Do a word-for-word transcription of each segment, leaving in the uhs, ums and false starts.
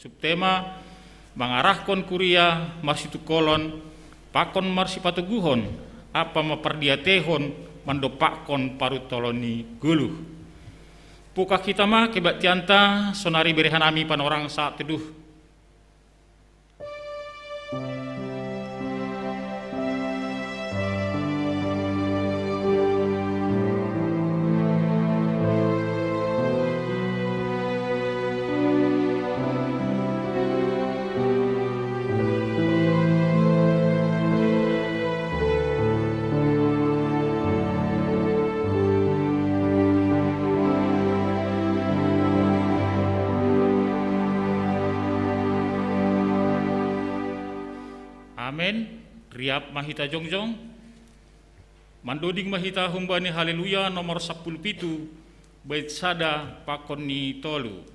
Subtema mangarahkon kuria marsitukolon pakon marsipatoguhon ampa mapardiatehon mandopakkon parutolon ni goluh. Pukak hita ma kebaktianta, sonari bere hanami panorang saat teduh. Amen. Riap ma hita jongjong. Mandoding ma hita humbani Haleluya nomor sapuluh pitu, bait sada pakon ni tolu.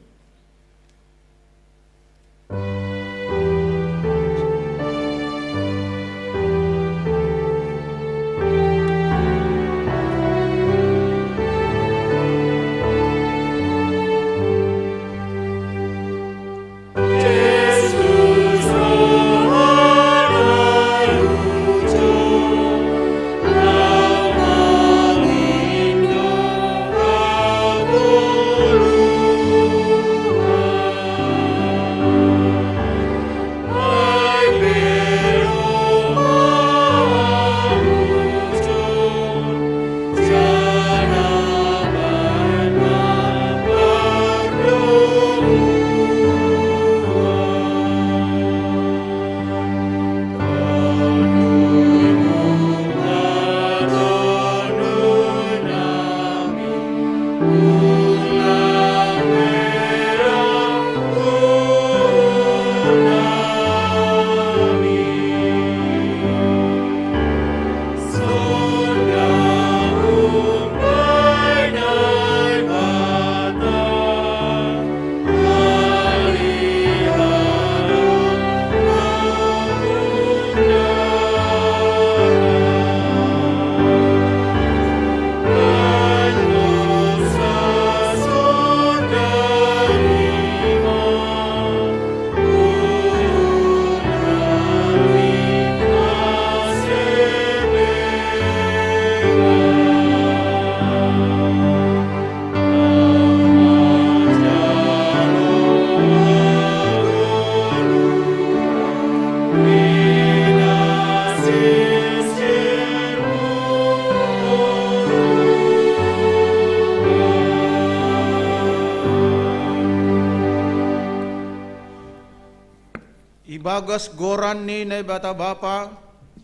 Ibagas goran ni Naibata Bapa,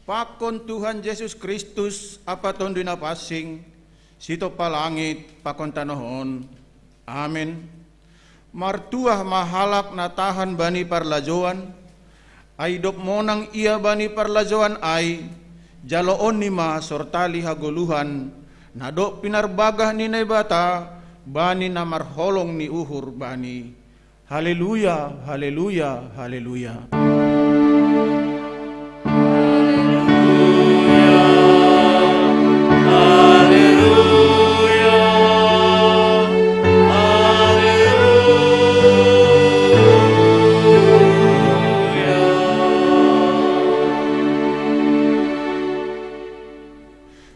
pakon Tuhan Jesus Kristus ampa Tonduy Napansing, sitompa langit pakon tanoh on. Amen. Martuah ma halak na tahan bani parlajouan, ai dob monang ia bani parlajouan ai, jaloonni ma sortali hagoluhan, na dob pinarbagah ni Naibata bani na marholong ni uhur Bani. Haleluya, haleluya, haleluya.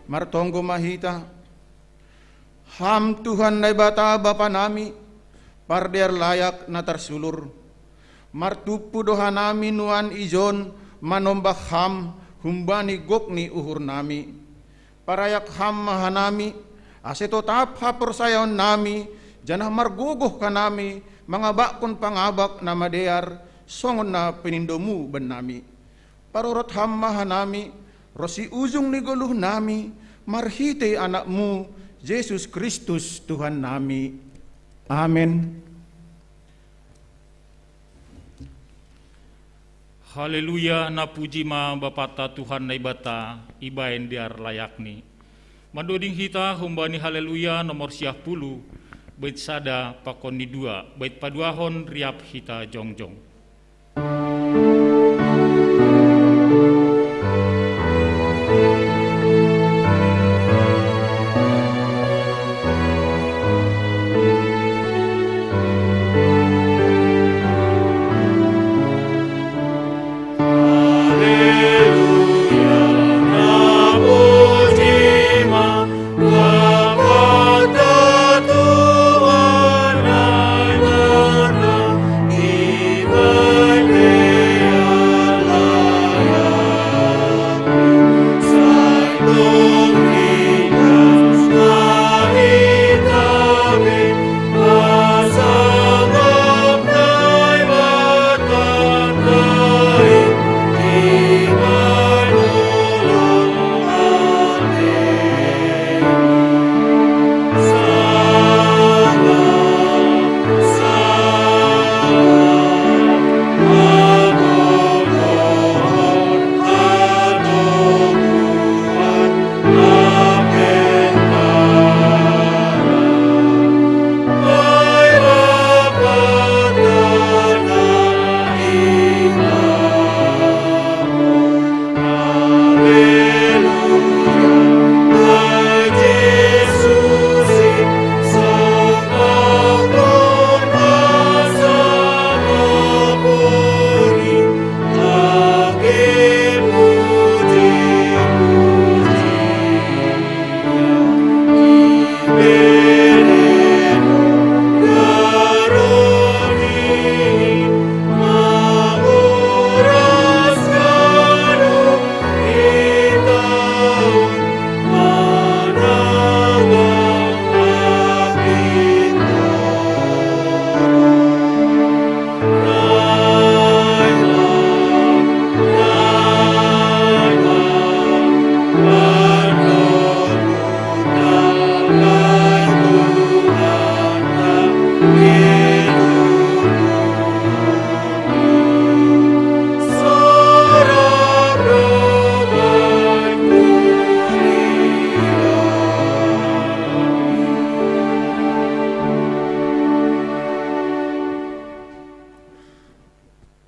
Martonggo ma hita. Ham Tuhan Naibata Bapa nami, pardear layak na tarsulur. Martumpu do hanami nuan ijon manombah Ham humbani gok ni uhur nami. Parayak Ham ma hanami, ase totap haporsayaon nami, janah margogoh hanami mangabakkon pangabak na madear, songon na penindo-Mu bannami. Parorot Ham ma hanami, ronsi ujung ni goluh nami, marhitei Anak-Mu, Jesus Kristus Tuhan nami. Amen. Haleluya, napuji ma Bapanta Tuhan Naibata, ibahen dear layakni. Mandoding hita humbani Haleluya nomor siah puluh, bait sada pakon ni dua, bait paduahon riap hita jongjong.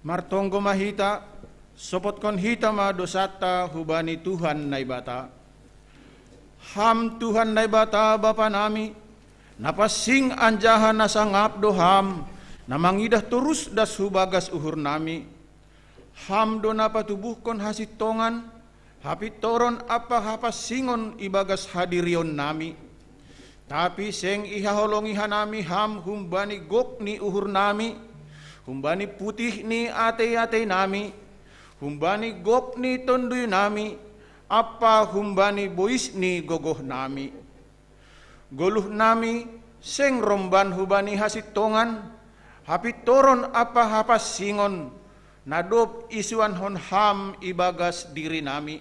Martonggo ma hita, sopotkon hita ma dosanta hubani Tuhan Naibata. Ham Tuhan Naibata Bapa nami, na pansing anjaha na sangap do Ham, na mangidah torus das hu bagas uhur nami. Ham do na patubuhkon hasintongan, hapintoron ampa hapansingon ibagas hadirion nami. Tapi seng ihaholongi hanami Ham humbani gok ni uhur nami, humbani putih ni atei-atei nami, humbani gok ni tonduy nami, ampa humbani bois ni gogoh nami. Goluh nami seng romban hubani hasintongan, hapintoron ampa hapansingon, na dob isuankon Ham ibagas diri nami.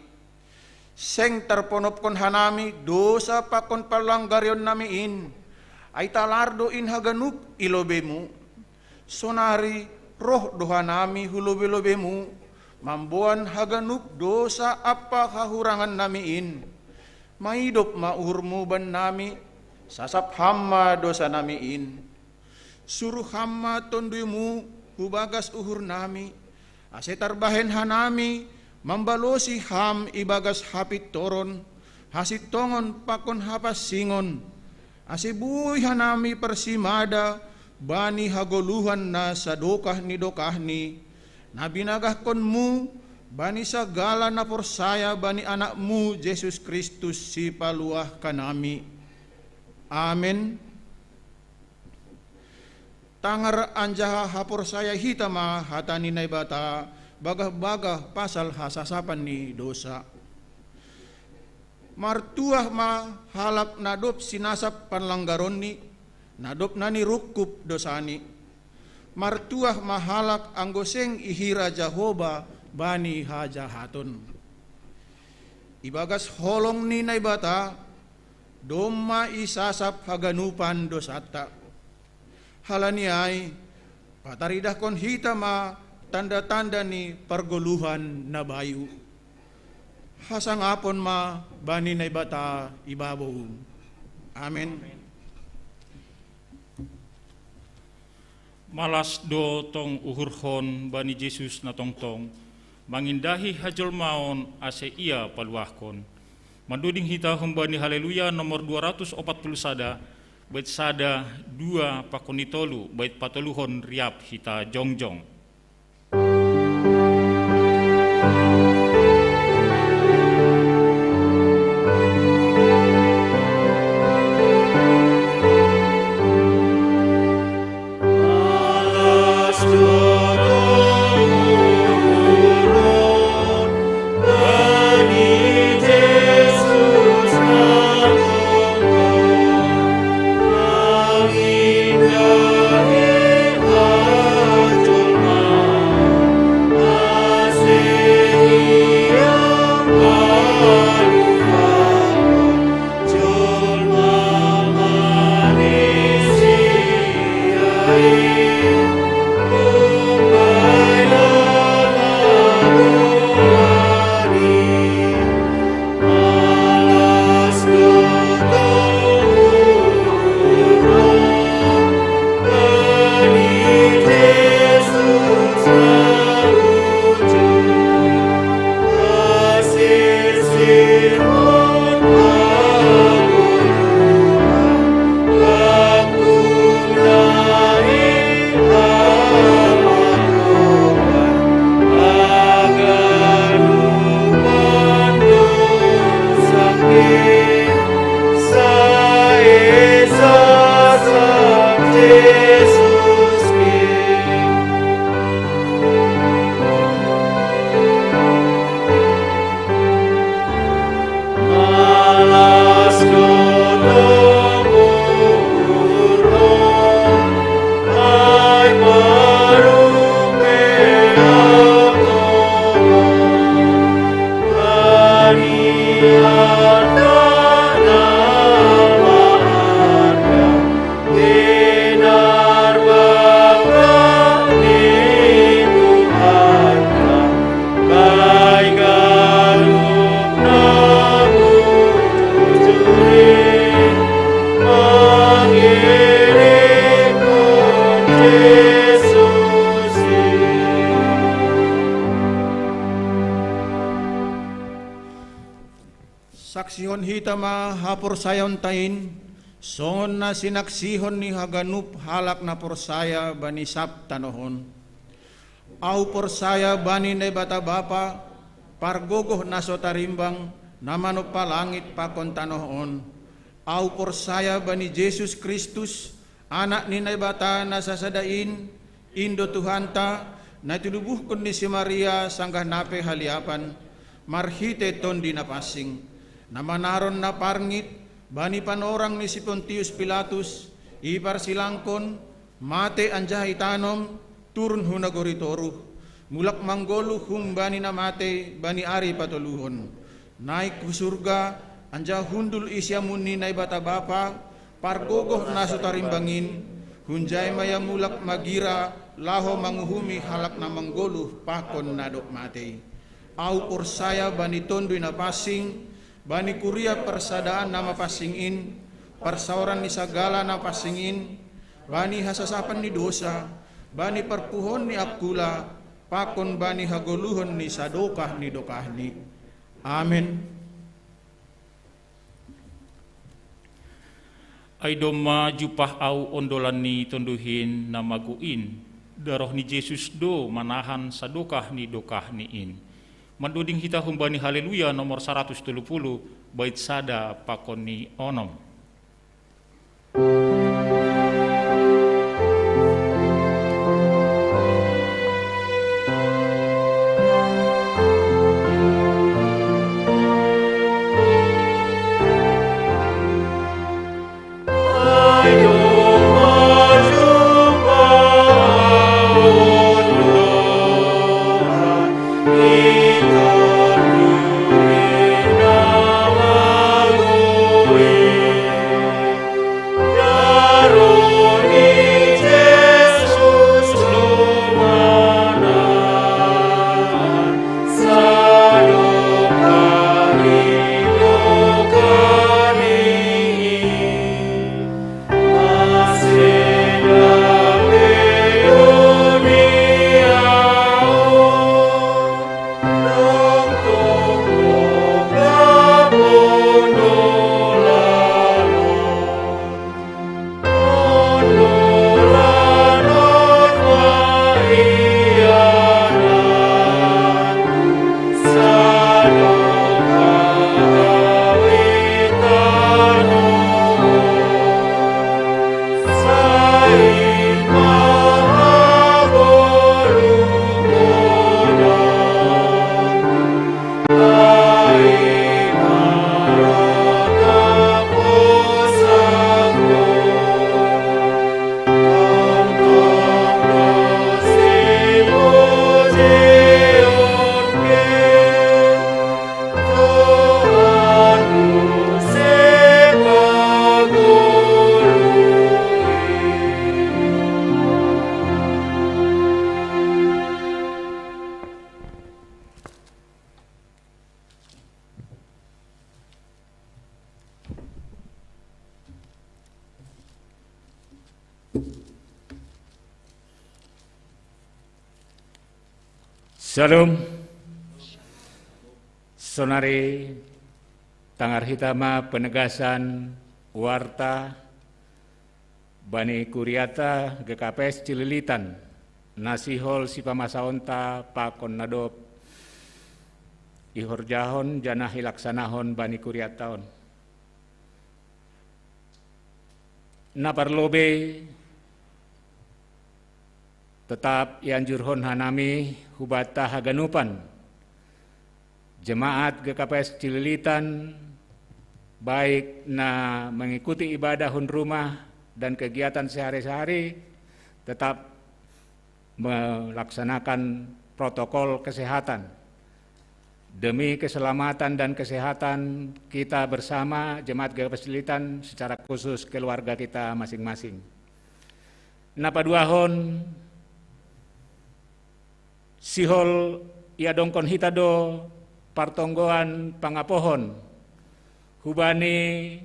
Seng tarponopkon hanami dosa pakon panlanggarion nami in, ai talar do in haganup i lobei-Mu. Sonari roh do hanami hu lobei-lobei-Mu, mamboan haganup dosa ampa hahurangan nami in. Maidop ma uhur-Mu bannami, sasap Ham ma dosa nami in. Suruh Ham ma tonduy-Mu hu bagas uhur nami, ase tarbahen hanami mambalosi Ham ibagas hapintoron, hasintongon pakon hapansingon, ase boi hanami parsimada bani hagoluhan na sadokah ni dokahni, na binagahkon-Mu bani sagala na porsaya bani Anak-Mu Jesus Kristus Sipaluah hanami. Amen. Tangar anjaha haporsaya hita ma hata ni Naibata bagah-bagah pasal hasasapan ni dosa. Martuah ma halak na dob sinasap panlanggaronni, na dob na nirungkub dosani. Martuah ma halak anggo seng ihira Jahowa bani hajahaton. Ibagas holong ni Naibata, domma isasap haganupan dosanta. Halani ai, pataridahkon hita ma tanda-tanda ni pargoluhan na bayu. Hasangapon ma bani Naibata ibabou. Amen. Malas do tong uhurhon bani Jesus na tongtong, mangindahi hajolmaon ase Ia paluahkon. Mandoding hita humbani Haleluya nomor dua ratus opat puluh sada, bait sada, dua, pakon ni tolu, bait patoluhon riap hita jongjong. Saksihon hita ma haporsayaonta in, songon na sinaksihon ni haganup halak na porsaya bani sab tanoh on. Ahu porsaya bani Naibata Bapa, pargogoh na so tarimbang, na manompa langit pakon tanoh on. Ahu porsaya bani Jesus Kristus, Anak ni Naibata na sasada in, in do Tuhanta, na tinubuhkon ni si Maria sanggah na pe haliapan, marhite Tonduy Napansing, na manaron na parngit bani panorang ni si Pontius Pilatus, iparsilangkon, mate anjaha itanom, turun hu nagori toruh, mulak manggoluh humbani na mate bani ari patoluhon, naik hu surga, anjaha hundul i siamun ni Naibata Bapa, pargogoh na so tarimbang in, hunjai ma ia mulak magira laho manguhumi halak na manggoluh pakon na dob mate. Ahu porsaya bani Tonduy Napansing, bani kuria parsadaan na mapansing in, parsaoran ni sagala na pansing in, bani hasasapan ni dosa, bani parpuhoon ni angkula, pakon bani hagoluhon ni sadokah ni dokahni. Amen. Ai domma jumpah ahu ondolan ni Tonduy in na mago in, daroh ni Jesus do manahan sadokah ni dokahni in. Mandoding hita humbani Haleluya nomor saratus tolu puluh, bait sada pakon ni onom. Shalom. Sonari tangar hita ma penegasan warta bani kuriata G K P S Cililitan, na sihol sipamasaonta pakon na dob ihorjahon janah ilaksanahon bani kuriata on. Na parlobei, tetap ianjurhon hanami hubanta haganupan jemaat G K P S Cililitan, baik na mengikuti ibadah hun rumah dan kegiatan sehari-hari, tetap melaksanakan protokol kesehatan. Demi keselamatan dan kesehatan kita bersama, jemaat G K P S Cililitan, secara khusus keluarga kita masing-masing. Na paduahon, sihol iadongkon hita do partonggoan pangapohon hubani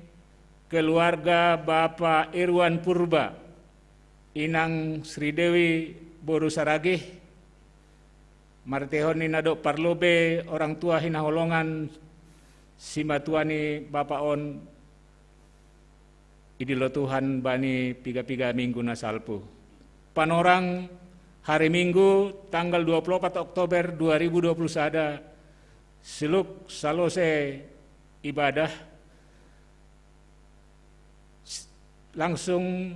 keluarga Bapa Irwan Purba, Inang Sri Dewi boru Saragih, martehon ni na dob parlobei orang tua hinaholongan Simatuani Bapa on idilo Tuhan bani piga-piga minggu nasalpu. Panorang hari Minggu tanggal dua puluh empat Oktober dua ribu dua puluh satu, seluk salose ibadah, langsung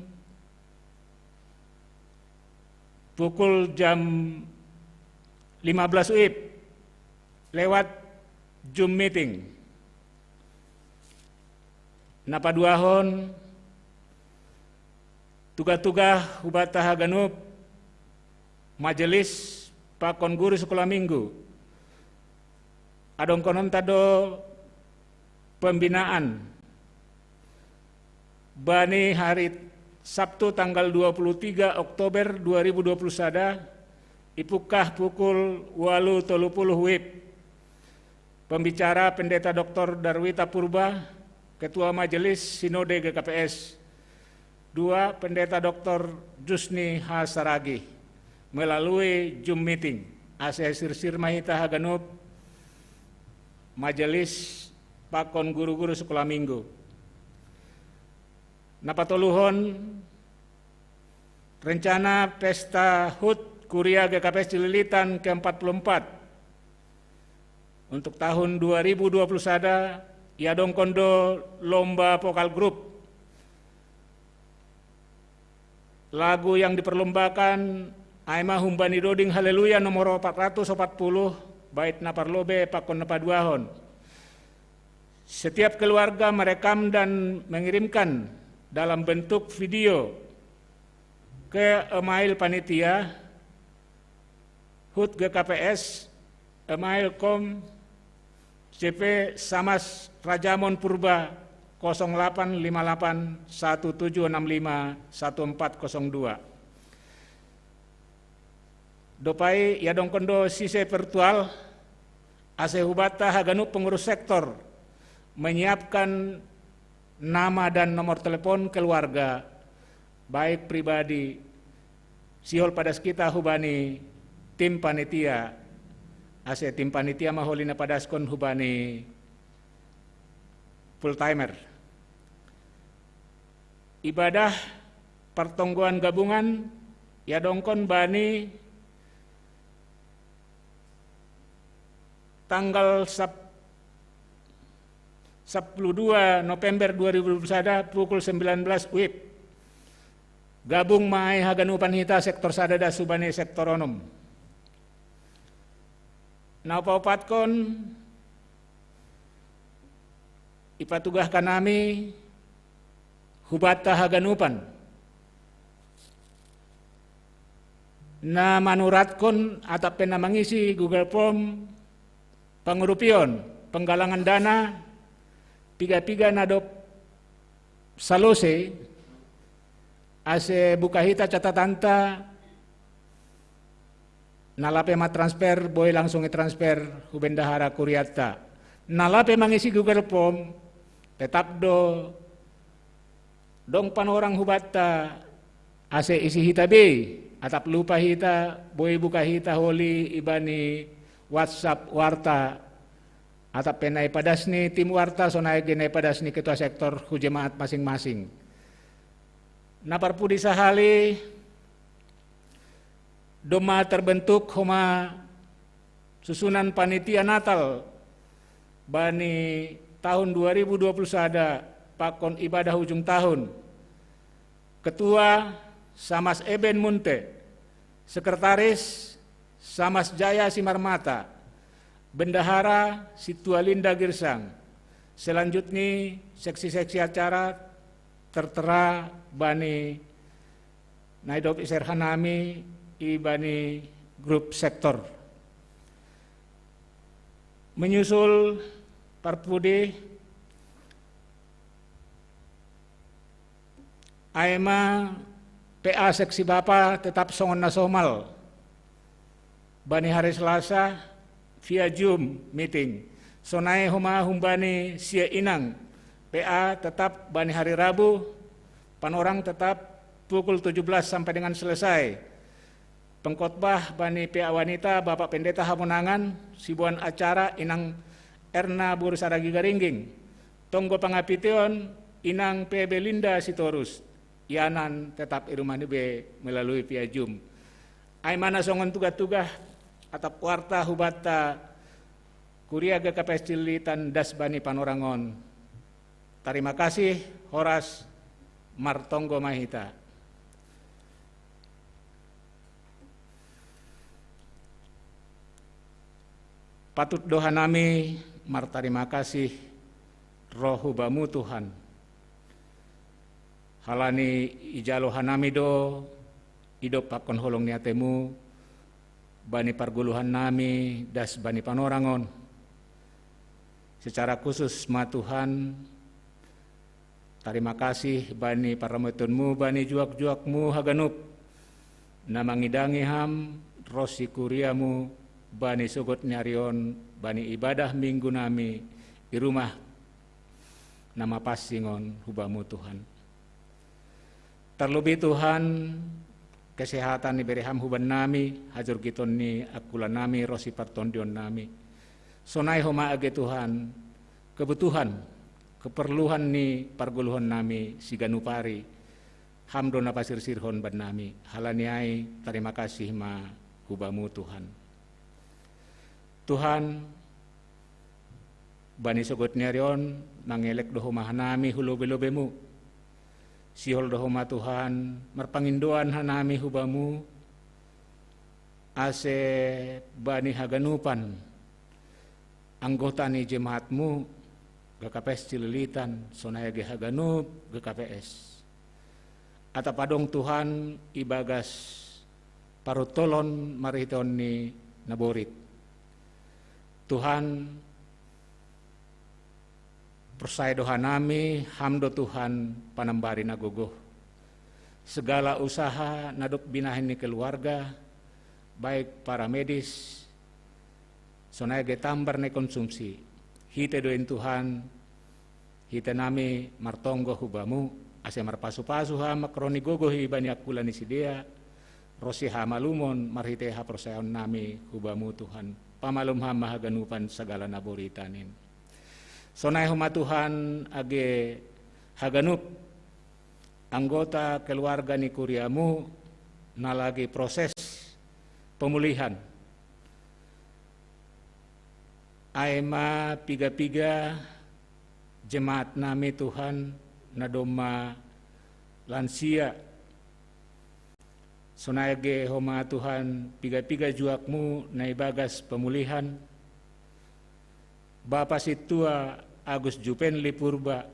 pukul jam lima belas wib lewat Zoom meeting. Napaduahon, tuga-tuga hubata haganup majelis pakon guru sekolah minggu. Adongkononta do pembinaan bani hari Sabtu tanggal dua puluh tiga Oktober dua ribu dua puluh satu, ipukah pukul walu tolu puluh wib. Pembicara Pendeta Doktor Darwita Purba, Ketua Majelis Sinode G K P S. Dua, Pendeta Doktor Jusni H Saragih, melalui Zoom meeting. Ase sirsir ma hita haganup majelis pakon guru-guru sekolah minggu. Napatoluhon, rencana pesta hut Kuria G K P S Cililitan ke empat puluh empat untuk tahun dua ribu dua puluh satu, iadongkon do lomba vokal grup. Lagu yang diperlombakan ai ma humbani doding Haleluya nomor empat ratus empat puluh, bait na parlobe pakon na paduahon. Setiap keluarga merekam dan mengirimkan dalam bentuk video ke email panitia hut G K P S, email com, C P Samas Rajamon Purba, kosong delapan lima delapan satu tujuh enam lima satu empat kosong dua. Dopai iadongkon do sise virtual, ase hubata haganup pengurus sektor menyiapkan nama dan nomor telepon keluarga, baik pribadi, sihol padas kita hubani tim panitia, ase tim panitia ma holi na padaskon hubani full timer. Ibadah partonggoan gabungan iadongkon bani tanggal sap-, sepuluh dua November dua ribu dua puluh satu pukul sembilan belas wib. Gabung ma ai haganupan hita sektor sada das hubani sektor onom. Napaopatkon, ipatugahkan nami hubata haganupan na manuratkon atap pe na mangisi Google Form pangurupion, penggalangan dana, piga-piga na dob salose, ase buka hita catatanta, na lape ma transfer, boi langsung i transfer hu bendahara kuriatta. Na lape mangisi Google Form, tetap do dong panorang hubata, ase isi hita be, atap lupa hita, boi buka hita holi ibani WhatsApp warta, atap pe na ipadas ni tim warta, sonai ge na ipadas ni ketua sektor hu jemaat masing-masing. Na parpudi sahali, domma terbentuk homa susunan panitia Natal bani tahun dua ribu dua puluh sada pakon ibadah ujung tahun. Ketua Samas Eben Munte, Sekretaris Samas Jaya Simarmata, Bendahara Situa Linda Girsang. Selanjutnya seksi-seksi acara tertera bani na idop iserhanami ibani grup sektor. Menyusul parpudi, ai ma P A seksi bapa tetap songon na somal bani hari Selasa via Zoom meeting. Sonai homa humbani sia inang, P A tetap bani hari Rabu, panorang tetap pukul tujuh belas sampai dengan selesai. Pengkhotbah bani P A wanita, Bapak Pendeta Hamonangan, sibuan acara inang Erna boru Saragi Garingging, tonggo pangapiteon inang P B Linda Sitorus, ianan tetap i rumah ni be melalui via Zoom. Ai mana songon tugah-tugah atap warta hubanta Kuria G K P S Cililitan das bani panorangon. Tarima kasih, horas, martonggo ma hita. Patut do hanami martarima kasih roh hubamu Tuhan. Halani ijalo hanami do idop pakon holong ni atemu bani pargoluhan nami das bani panorangon. Secara khusus ma Tuhan, tarima kasih bani parramotonmu, bani juak-juakmu haganup na mangidangi ham ronsi kuriamu bani sogot ni ari on, bani ibadah minggu nami i rumah na mapansing on hubamu Tuhan. Tarlobi Tuhan, kesehatan ibere ham huban nami, hajorgiton ni angkulan nami ronsi partondion nami. Sonai homa age Tuhan, kebutuhan, keperluan ni pargoluhan nami siganup ari, ham do na pasirsirhon ban nami. Halani ai tarima kasih ma hubamu Tuhan. Tuhan, bani sogot ni ari on mangelek do homa hanami hu lobe-lobemu. Sihol do homa Tuhan marpangindoan hanami hubamu, ase bani haganupan anggota ni jemaatmu G K P S Cililitan, sonai age haganup G K P S. Atap adong Tuhan ibagas paruntolon marhiteon ni naborit. Tuhan, porsaya do hanami, ham do Tuhan panambari na gogoh. Segala usaha na dob binahen ni keluarga, baik paramedis, sonai age tambar na ikonsumsi, hite do in Tuhan, hite nami martonggo hubamu, ase marpasu-pasu ham angka roh ni gogoh i bani angkulan ni sidea, ronsi hamalumon marhite haporsayaon nami hubamu Tuhan. Pamalum ham ma haganupan sagala na boritan in. Sonai homa Tuhan age haganup anggota keluarga ni kuriamu na lagi proses pemulihan. Ai ma piga-piga jemaat nami Tuhan na domma lansia. Sonai age homa Tuhan piga-piga juakmu na ibagas pemulihan. Bapa Sintua Agus Jupenli Purba,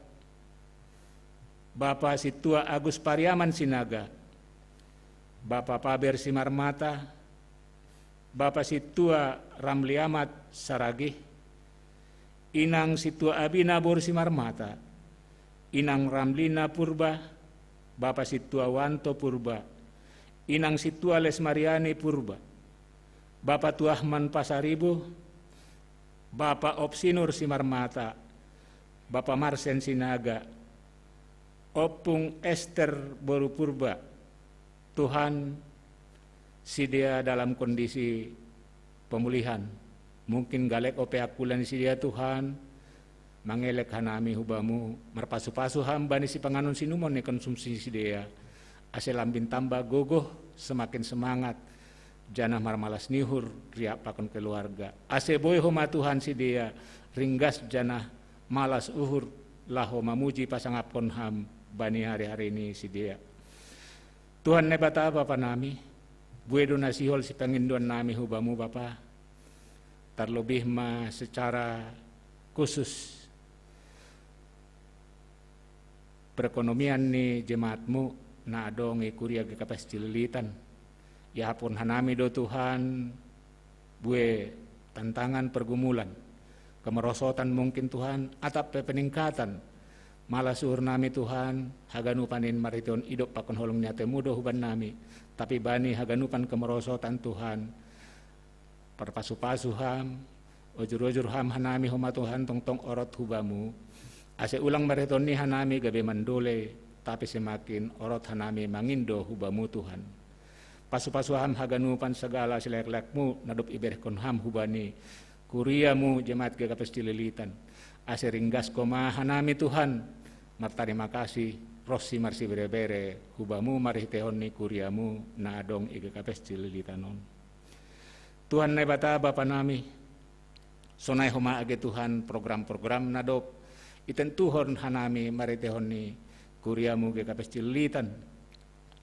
Bapa Sintua Agus Pariaman Sinaga, Bapa Paber Simarmata, Bapa Sintua Ramli Amat Saragih, Inang Sintua Abina boru Simarmata, Inang Ramlina Purba, Bapa Sintua Wanto Purba, Inang Sintua Lesmariani Purba, Bapa Tuahman Pasaribu, Bapa Opsinur Simarmata, Bapa Marsen Sinaga, Ompung Ester boru Purba. Tuhan, sidea dalam kondisi pemulihan. Mungkin gale ope angkulan ni sidea Tuhan, mangelek hanami hubamu, marpasu-pasu ham bani sipanganon sinumon ni konsumsi ni sidea. Ase lambin tamba gogoh, semakin semangat, janah marmalas ni uhur riap pakon keluarga. Ase boi homa Tuhan sidea ringgas janah malas uhur laho mamuji pasangapkon ham bani ari-ari ni sidea. Tuhan Naibata Bapa nami, buei do na sihol sipangindoan nami hubamu Bapa, tarlobih ma secara khusus perekonomian ni jemaatmu na adong i Kuria G K P S Cililitan. Iahapkon hanami do Tuhan, buei tantangan pergumulan, kemerosotan mungkin Tuhan, atap pe peningkatan. Malas uhur nami Tuhan, haganupan in marhiteon idop pakon holong ni atemu do huban nami, tapi bani haganupan kemerosotan Tuhan, parpasu-pasu ham, ojur-ojur ham hanami homa Tuhan tongtong orot hubamu, ase ulang marhiteon ni hanami gabe mandole, tapi semakin orot hanami mangindo hubamu Tuhan. Pasu-pasu ham haganupan sagala silaek-laekmu na dob iberehkon ham hubani kuriamu jemaat G K P S Cililitan. Ase ringgasko ma hanami Tuhan, martarima kasih, ro si marsibere-bere hubamu marhitehon ni kuriamu na adong i G K P S Cililitan on. Tuhan Naibata Bapa nami, sonai homa age Tuhan program-program na dob itentuhon hanami marhitehon ni kuriamu G K P S Cililitan.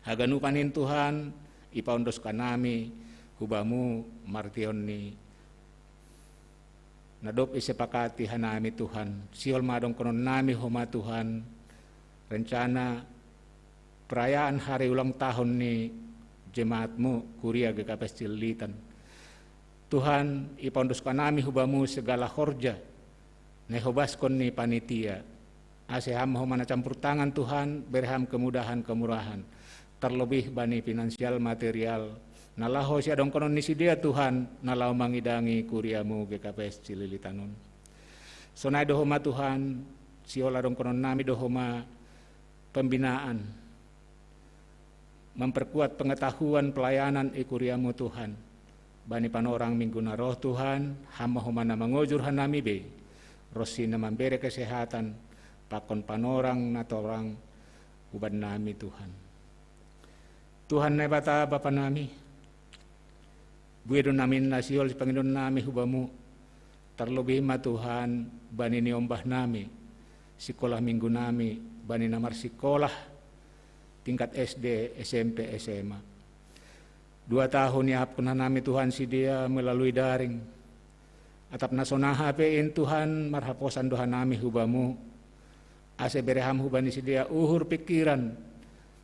Haganupan in Tuhan, ipaondos hanami hubamu marhitehon ni na dob isepakati hanami Tuhan. Sihol ma adongkonon nami homa Tuhan, rencana perayaan hari ulang tahun ni jemaatmu kuria G K P S Cililitan. Tuhan, ipaondos hanami hubamu segala horja na ihobaskon ni panitia. Ase Ham ma homa na campur tangan Tuhan, bere Ham kemudahan-kemurahan. Terlebih bani finansial material na laho siadongkonon ni sidea Tuhan, na laho mangidangi kuriamu G K P S Cililitan on. Sonai do homa Tuhan, sihol adongkonon nami do homa pembinaan, memperkuat pengetahuan pelayanan i kuriamu Tuhan. Bani panorang minggu na roh Tuhan, Ham ma homa na mangojur hanami be, ro si na mambere kesehatan, pakon panorang na torang hubannami Tuhan. Tuhan Naibata Bapa nami, buei do namin na sihol sipanginon nami hubamu, terlebih ma Tuhan bani niombah nami, sikolah minggu nami, bani na marsikolah tingkat S D, S M P, S M A. Dua tahun iahapkon hanami Tuhan sidea melalui daring. Atap na sonaha pe in Tuhan marhaposan do hanami hubamu, ase bere Ham hubani sidea uhur pikiran,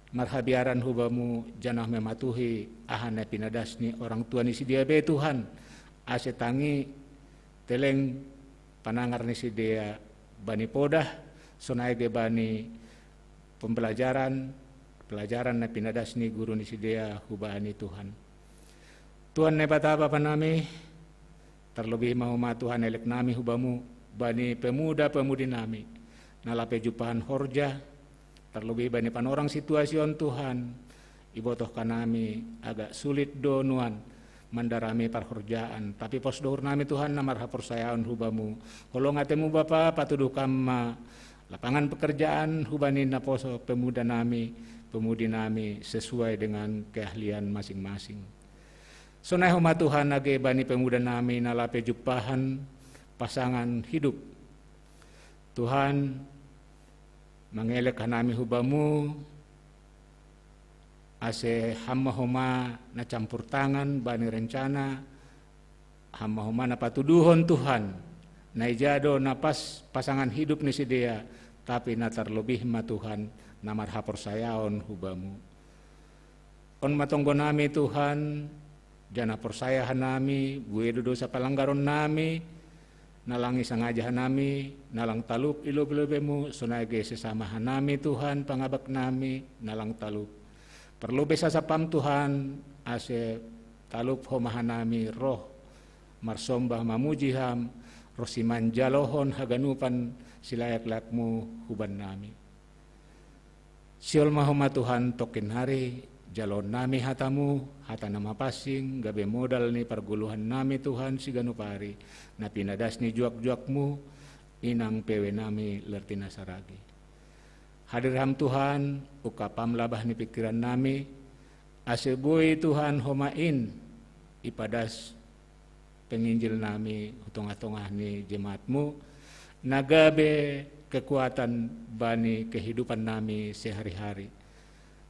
marhabiaran hubamu janah mematuhi aha na pinadas ni orang tua ni sidea be Tuhan, ase tangi teleng panangar ni sidea bani podah, sonai ge bani pembelajaran, pelajaran na pinadas ni guru ni sidea hubani Tuhan. Tuhan Naibata Bapa nami, terlebih ma homa Tuhan elek nami hubamu, bani pemuda-pemudi nami, na lape jumpahan horja, terlebih bani panorang situasi on Tuhan, ibotoh hanami agak sulit do nuan mandarami parhorjaan, tapi pos do uhur nami Tuhan na marhaporsayaon hubamu, holong atemu Bapa patuduh Ham ma lapangan pekerjaan hubani naposo pemuda nami, pemudi nami sesuai dengan keahlian masing-masing. Sonai homa Tuhan age bani pemuda nami na lape jumpahan pasangan hidup. Tuhan, mangelek hanami hubamu, ase Ham ma homa na campur tangan bani rencana, Ham ma homa na patuduhon Tuhan, na ija do na pas pasangan hidup ni sidea, tapi na terlebih ma Tuhan na marhaporsayaon hubamu. On ma tonggo nami Tuhan, janah porsaya hanami, buei do dosa palanggaron nami, na lang isangaja hanami, na lang talup i lobei-lobeimu, sonai ge sesama hanami Tuhan, pangabak nami, na lang talup. Parlobei sasap Ham Tuhan, ase talup homa hanami roh, marsombah mamuji Ham, ro si manjalohon haganupan silayak-layakmu hubannami. Sihol ma homa Tuhan tongkin nari, jaloon nami hatamu, hata na mapansing, gabe modal ni pargoluhan nami Tuhan siganup ari, na pinadas ni juak-juakmu, inang pewe nami Lertina Saragi. Hadir Ham Tuhan, ungkap Ham labah ni pikiran nami, ase boi Tuhan homa in ipadas penginjil nami hu tongah-tongah ni jemaatmu, na gabe kekuatan bani kehidupan nami sehari-hari.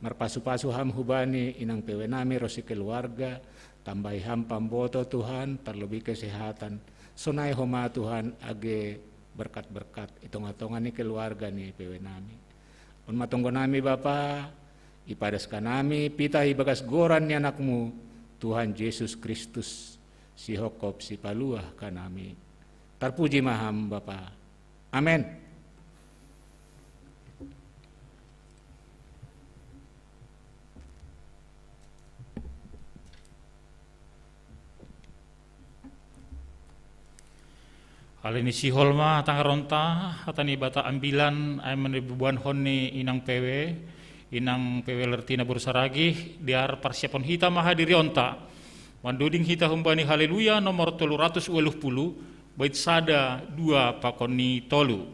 Marpasu-pasu Ham hubani inang pewe nami ro si keluarga, tambahi Ham pamboto Tuhan, terlebih kesehatan. Sonai homa Tuhan age berkat-berkat i tongah-tongah ni keluarga ni pewe nami. On ma tonggo nami Bapa, ipadas hanami pitah ibagas goran ni Anakmu, Tuhan Jesus Kristus, sihophop sipaluah hanami. Tarpuji ma Ham Bapa. Amen. Ale ni sihol ma tangaronta, hata ni Bata ambilan, ai manibubuanhon ni inang pewe, inang pewe Lertina Boru Saragi, dear parsiapon hita ma hadirionta. Mandoding hita humbani Haleluya nomor tolu ratus waluh puluh, bait sada, dua, pakon ni tolu.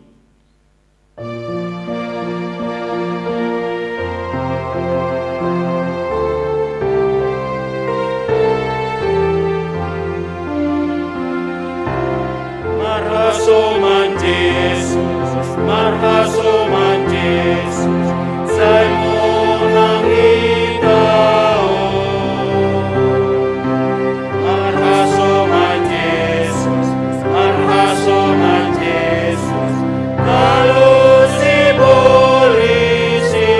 Marhasoman Jesus, marhasoman Jesus, sai monang hita on. Marhasoman Jesus, marhasoman Jesus, talu si polisi.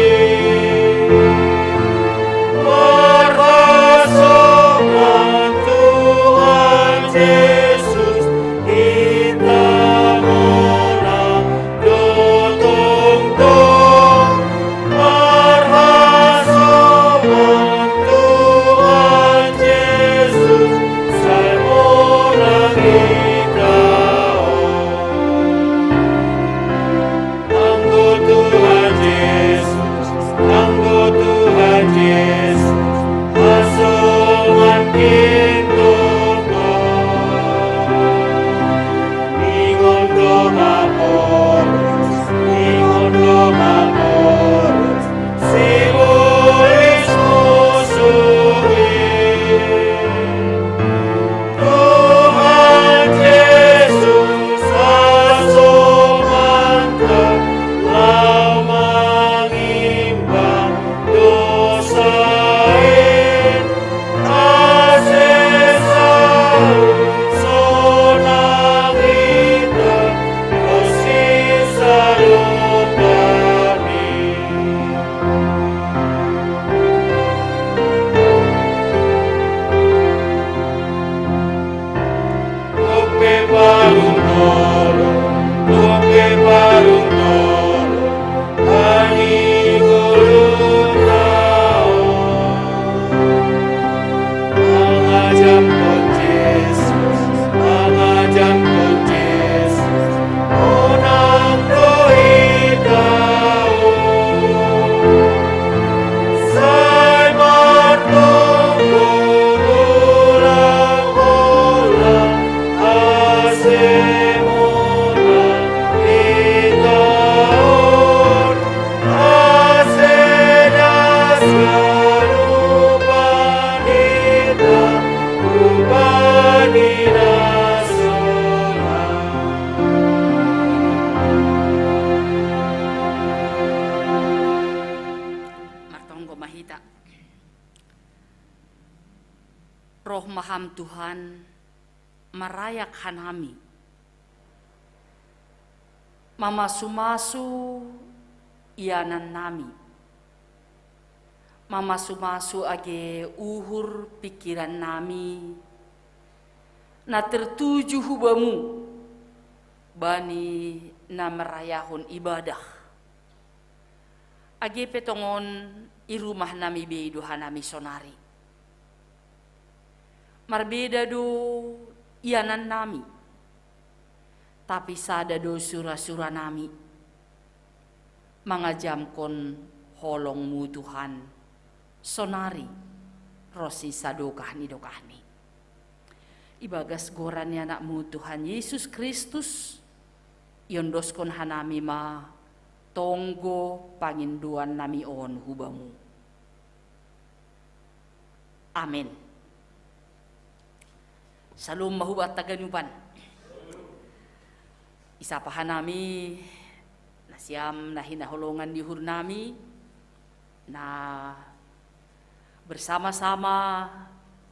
Marhasoman Tuhan Jesus, hita monang do tongtong. Marhasoman Tuhan Jesus, sai monang hita on. Anggo Tuhan Jesus, anggo Tuhan Jesus, hasoman Kintonton. Ingon do maporus, ingon do maporus, si bolis musuhi. Tuhan Jesus, hasomanta, laho mangimbang dosa in, ase saut sonang hita, ro si saluhutna. Dope parung tolu, dope parung tolu, bani goluhta on. Mangajamkon Jesus, mangajamkon Jesus, monang do hita on. Sai martonggo ulang holan, ase monang hita on, ase das ganupan hita, rupa ni na sonang. Martonggo ma hita. Roh ma Ham Tuhan, marayak hanami. Mamasu-masu ianannami. Mamasu-masu age uhur pingkirannami na tertuju hu Bamu bani na marayahon ibadah. Age pe tongon i rumahnami be i do hanami sonari. Marbeda do ianannami, tapi sada do sura-suranami mangajamkon holong-Mu Tuhan, sonari ro si sadokah ni dokahni. Ibagas goran ni Anak-Mu Tuhan Yesus Kristus, iondoskon hanami ma tonggo pangindoannami on hu Bamu. Amen. Syalom ma hubanta ganupan. Isapa hanami nasiam na hinaholongan ni uhurnami, na bersama-sama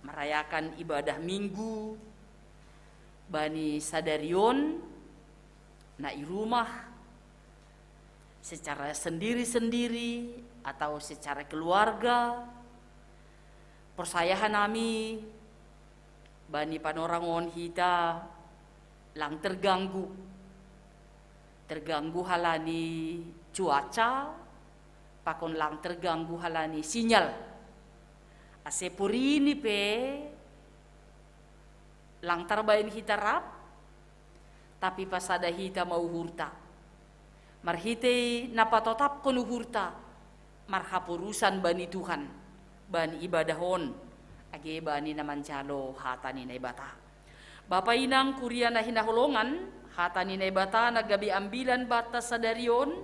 merayakan ibadah Minggu bani sadari on, na i rumah, secara sendiri-sendiri atau secara keluarga. Porsaya hanami bani panorang on hita lang terganggu. Terganggu halani cuaca, pakon lang terganggu halani sinyal. Ase porini pe lang tarbahen hita rap, tapi pasada hita ma uhurta. Marhitei na patotapkon uhurta marhaporusan bani Tuhan, bani ibadah on, Age bani na manjalo hata ni Naibata. Bapa inang kuria na hinaholongan, hata ni Naibata na gabe ambilan banta sadari on,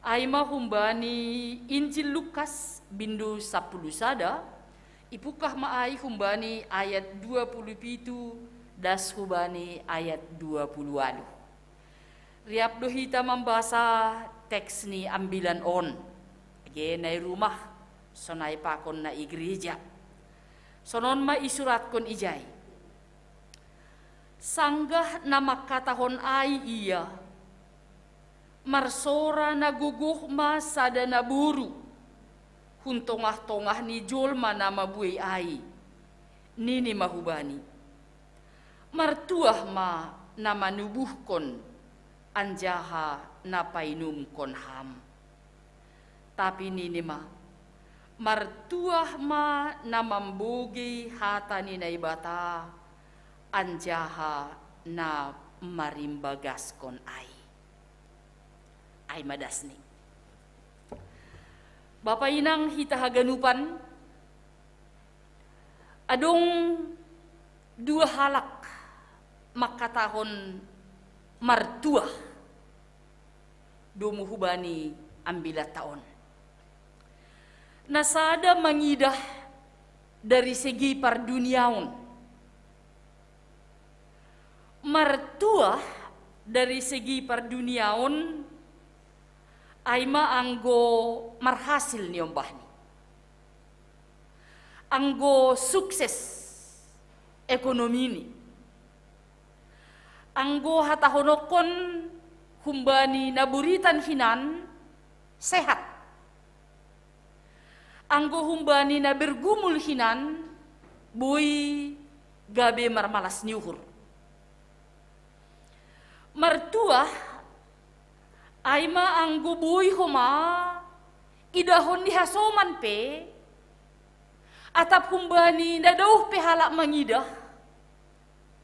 ai ma humbani Injil Lukas bindu sapuluh sada, ipungkah ma ai humbani ayat dua puluh pitu das hubani ayat dua puluh waluh. Riap do hita mambasa teks ni ambilan on. Age na i rumah, sonai pakon na i gereja. Sonon ma isuratkon ijai. Sanggah na mangkatahon ai ia, marsora na gogoh ma sada naboru hun tongah-tongah ni jolma na mabuei ai, nini ma hubani: Martuah ma na manubuhkon anjaha na painumkon ham. Tapi nini ma: Martuah ma na mambogei hata ni Naibata anjaha na marimbagaskon ai. Ai ma dasni. Bapa inang hita haganupan, adong dua halak mangkatahon martuah domu hubani ambilanta on. Na sada mangidah dari segi parduniaon. Martuah dari segi parduniaon, ai ma anggo marhasil niombahni, anggo sukses ekonomini, anggo hatahononkon humbani na buritan hinan sehat, anggo humbani na bergumul hinan boi gabe marmalas ni uhur. Martuah, ai ma anggo boi homa idahon ni hasoman pe, atap humbani na daoh pe halak mangidah,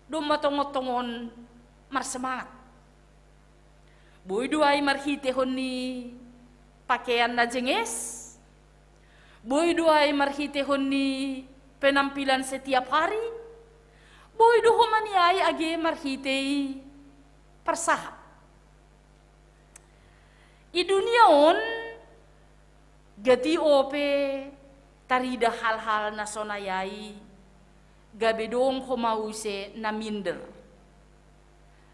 domma tongon-tongon marsemangat. Boi do ai marhitehon ni pakean na jenges, boi do ai marhitehon ni penampilan setiap hari, boi do homa ni ai age marhitei parsahap. I dunia on, gati ope tarida hal-hal na sonai ai, gabe dong homa use na minder.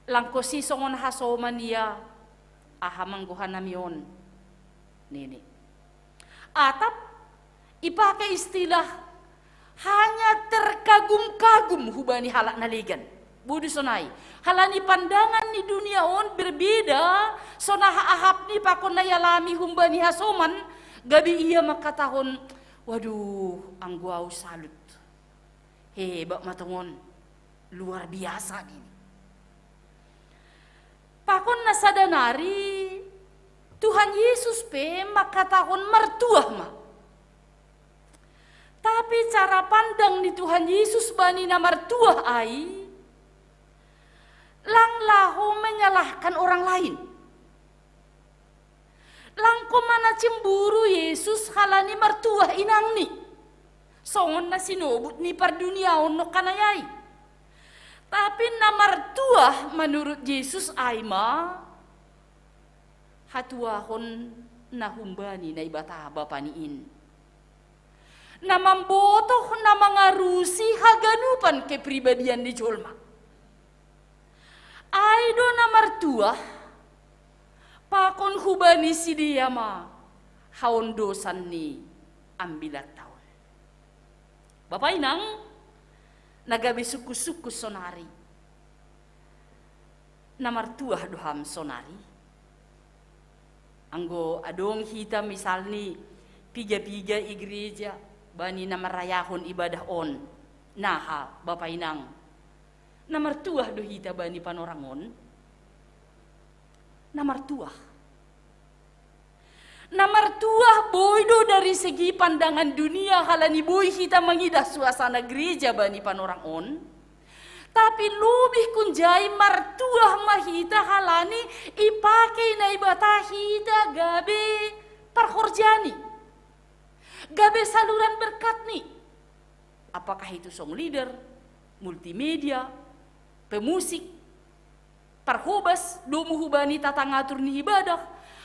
Langkosi songon hasoman ia, aha manggohanami on, nini. Atap ipake istilah hanya terkagum-kagum hubani halak na legan. Boi do sonai. Halani pandangan ni dunia on berbeda, sonaha ahapni pakon na ialami humbani hasoman, gabe ia mangkatahon, waduh, anggo au salut. Hebat ma tongon, luar biasa nini. Pakon na sada nari, Tuhan Yesus pe mangkatahon martuah ma. Tapi cara pandang ni Tuhan Yesus bani na martuah ai, lang laho menyalahkan orang lain. Lang homa na cemburu Yesus halani martuah inangni, songon na sinobut ni parduniaon nongkanai ai. Tapi na martuah manurut Yesus ai ma hatuahon na humbani Naibata Bapani in, na mambotoh, na mangarusi haganupan kepribadian ni jolma. Ai do na martuah, pakon hubani sidea ma haondosan ni ambilanta on. Bapa inang na gabe sungkun-sungkun sonari, na martuah do ham sonari? Anggo adong hita misalni piga-piga i gereja bani na marayahon ibadah on, naha bapa inang, na martuah do hita bani panorang on? Na martuah. Na martuah boi do dari segi pandangan dunia halani boi hita mangidah suasana gereja bani panorang on. Tapi lobih kunjai martuah ma hita halani ipake Naibata hita gabe parhorjani, gabe saluran berkatni. Apakah itu song leader, multimedia, pemusik, parhobas, domu hubani tatangatur ni ibadah,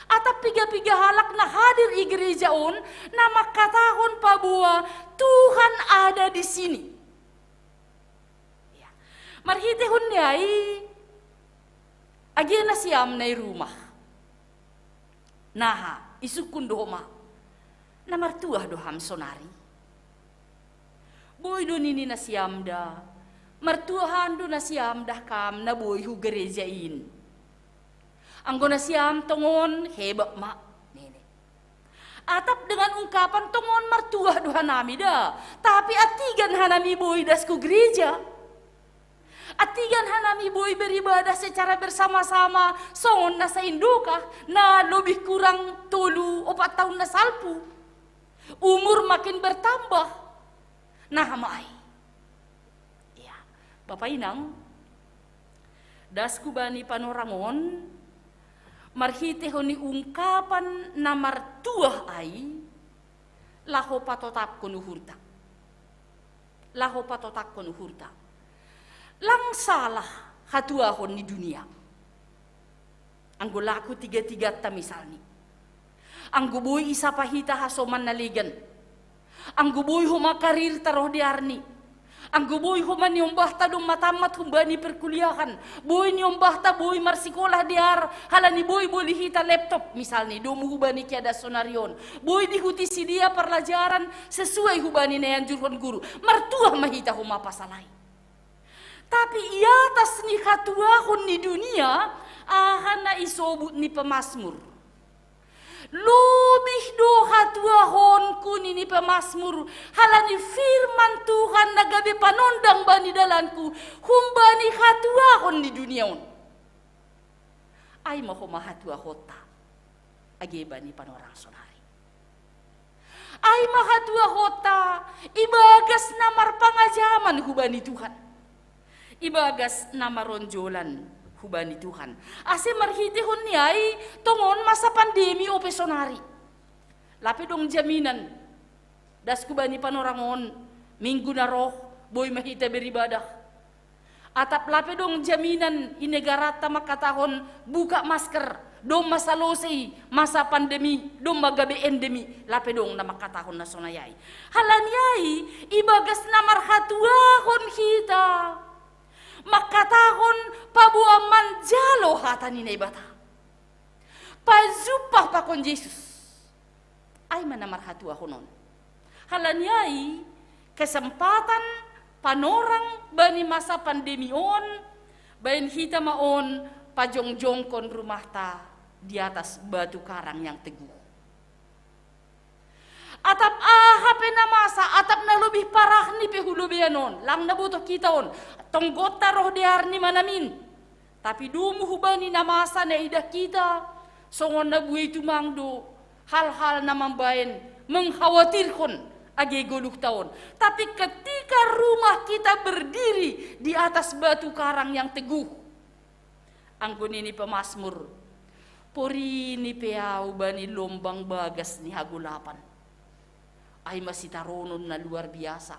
atap piga-piga halak na hadir i gereja on, na mangkatahon paboa Tuhan ada di sini. Ya. Marhitehon ni ai, age nasiam na i rumah. Naha, isungkun do homa. Na martuah do ham sonari. Boi do nini nasiam da. Martuahan do nasiam da kam na boi hu gereja in. Anggo nasiam tongon hebat ma. Nini. Atap dengan ungkapan tongon martuah do hanami da. Tapi atigan hanami boi das ku gereja. Atigan hanami boi beribadah secara bersama-sama, songon na saindoka, na lebih kurang tolu opat tahun na salpu. Umur makin bertambah. Nah, ma ai. Ya, Bapa Inang, das ku bani panorangon, marhitehon ni ungkapan na martuah ai, laho patotapkon uhurta. Laho patotapkon uhurta. Lang salah hatuahon ni dunia. Anggo laku tiga-tiganta misalni. Anggo boi isapa hita hasoman na legan. Anggo boi homa karirta roh dearni. Anggo boi homa niombahta domma tammat humbani perkuliahan. Boi niombahta boi marsikolah dear, halani boi boli hita laptop, misalni, domu hubani keadaan sonari on. Boi dihuti sidea parlajaran sesuai hubani na ianjurhon guru. Martuah ma hita homa pasal ai. Tapi i atas ni hatuahon ni dunia, aha na isobut ni pemasmur. Lobih do hatuahonku nini pemasmur, halani firman Tuhan na gabe panondang bani dalanku, humbani hatuahon ni dunia on. Ai ma homa hatuahonta, age bani panorang sonari. Ai ma hatuahonta, ibagas na marpangajaman hubani Tuhan. Ibagas na maronjolan hubani Tuhan. Ase marhitehon ni ai, tongon masa pandemi ope sonari. Lape dong jaminan. Das ku bani panorang on, minggu na roh, boi ma hita beribadah. Atap lape dong jaminan i negaranta mangkatahon buka masker, domma salosei masa pandemi, domma gabe endemi, lape dong na mangkatahon na sonai ai. Halani ai, ibagas na marhatuahon hita. Mangkatahon paboa manjalo hata ni Naibata. Pajumpang pakon Jesus. Ai ma na marhatuahon on. Halani ai, kesempatan panorang bani masa pandemi on, baen hita ma on pajongjongkon rumahta di atas batu karang yang teguh. Atap aha pe na masa, atap na lobih parah ni pe hu lobeian on, lang na botoh hita on, tonggonta roh dearni ma namin. Tapi domu hubani na masa na idah hita, songon na buei tumang do, hal-hal na mambaen, mengkhawatirhon age goluhta on. Tapi ketika rumah kita berdiri di atas batu karang yang teguh, anggo nini pemasmur, porini pe au bani lombang bagas ni hagolapan. Ai ma sitaronon na luar biasa.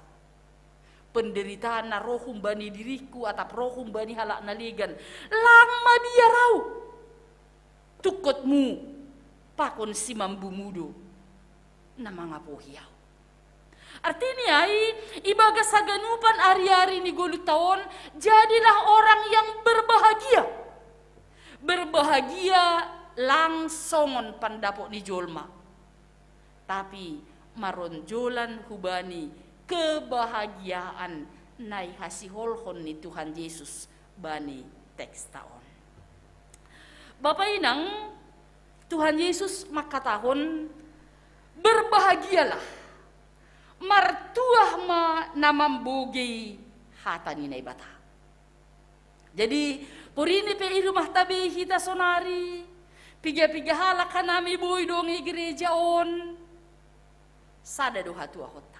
Penderitaan na roh humbani diringku atap roh humbani halak na legan. Lang mabiar au. Tungkotmu pakon simambumu do na mangapohi au. Artini ai, ibagas haganupan ari-ari ni goluhta on, jadilah orang yang berbahagia. Berbahagia lang songon pandapot ni jolma. Tapi maronjolan hubani kebahagiaan na ihasiholhon ni Tuhan Jesus bani teksta on. Bapa inang, Tuhan Yesus mangkatahon, "Berbahagialah, martuah ma na mambogei hata ni Naibata." Jadi, porini pe i rumahta be hita sonari, piga-piga halak hanami boi dong i gereja on, sada do hatuahonta.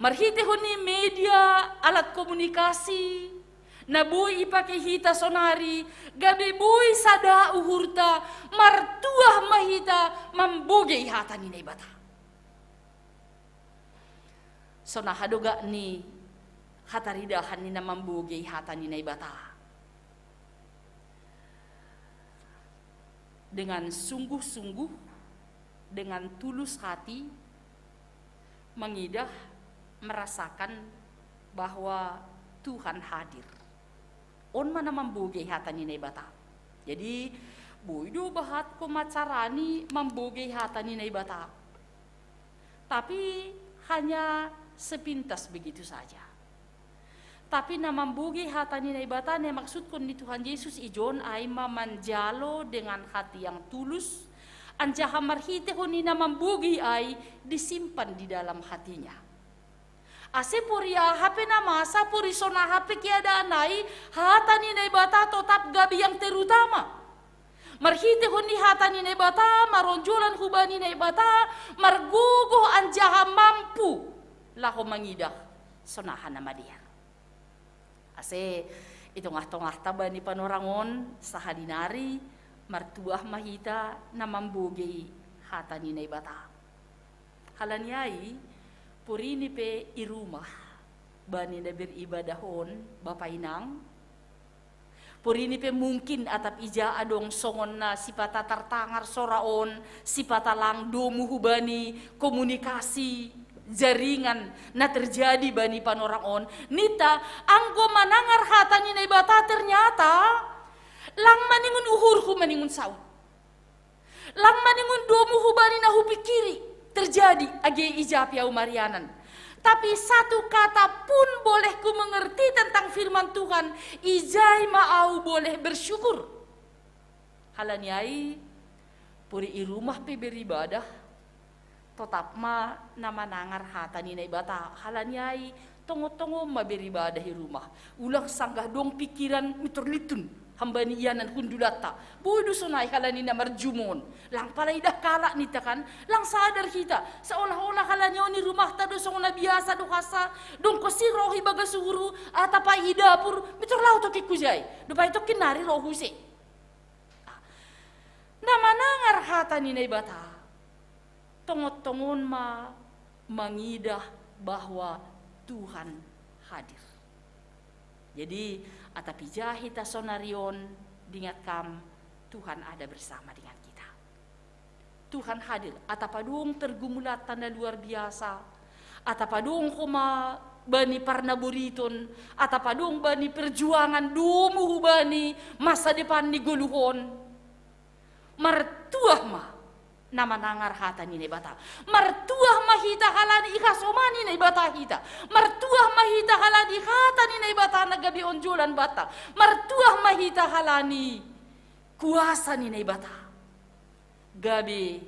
Marhitehon ni media alat komunikasi na boi ipake hita sonari, gabe boi sada uhurta, martuah ma hita mambogei hata ni Naibata. Sonaha do gakni hataridahan ni na mambogei hata ni Naibata. Dengan sungguh-sungguh, dengan tulus hati, mangidah, merasakan bahwa Tuhan hadir. On ma na mambogei hata ni Naibata. Jadi, boi do bahat ko ma carani mambogei hata ni Naibata. Tapi hanya sepintas begitu saja. Tapi na mambogei hata ni Naibata na maksudkon ni Tuhan Yesus ijon ai ma manjalo dengan hati yang tulus, anjaha marhitehon ni na mambogei ai disimpan di dalam hatinya. Ase pori aha pe na masa, pori sonaha pe keadaan ai, hata ni Naibata totap gabe yang terutama. Marhitehon ni hata ni Naibata, maronjolan hubani Naibata, margogoh anjaha mampu laho mangidah sonaha na madear. Ase i tongah-tongahta bani panorang on sahali nari, martuah ma hita na mambogei hata ni Naibata. Halani ai, porini pe i rumah bani na beribadah on, bapa inang, porini pe mungkin atap ija adong songon na sipata tartangar sora on, sipata lang domu hubani komunikasi jaringan na terjadi bani panorang on, ninta, anggo manangar hata ni Naibata ternyata lang maningon uhurhu maningon saut. Lang maningon domu hubani na hupikiri terjadi age ija pe au marianan. Tapi satu kata pun boleh ku mengerti tentang firman Tuhan, ijai ma au boleh bersyukur. Halani ai, pori i rumah pe beribadah, totap ma na manangar hata ni Naibata. Halani ai, tongon-tongon ma beribadah i rumah. Ulang sanggah dong pikiran mitor litun hambani ianan hundulanta. Boi do sonai halani na marjumon. Lang pala idah kalak ninta kan, lang sadar hita. Seolah-olah halani on i rumahta do songon na biasa do hasa, dong kosi roh i bagas uhur, atap i dapur, mitor laho toki hujai. Dope i toki nari roh huse. Na manangar hata ni Naibata, tongon-tongon ma mangidah bahwa Tuhan hadir. Jadi, atap ija hita sonari on, dingat kam, Tuhan ada bersama dengan kita. Tuhan hadir, atap adong pergumulanta na luar biasa, atap adong homa bani parnaboriton, atap adong bani perjuangan domu hubani masa depan ni goluh on. Martuah ma na manangar hata ni Naibata. Martuah ma hita halani ihasomani Naibata hita. Martuah ma hita halani hata ni Naibata na gabe onjolan banta. Martuah ma hita halani kuasa ni Naibata gabe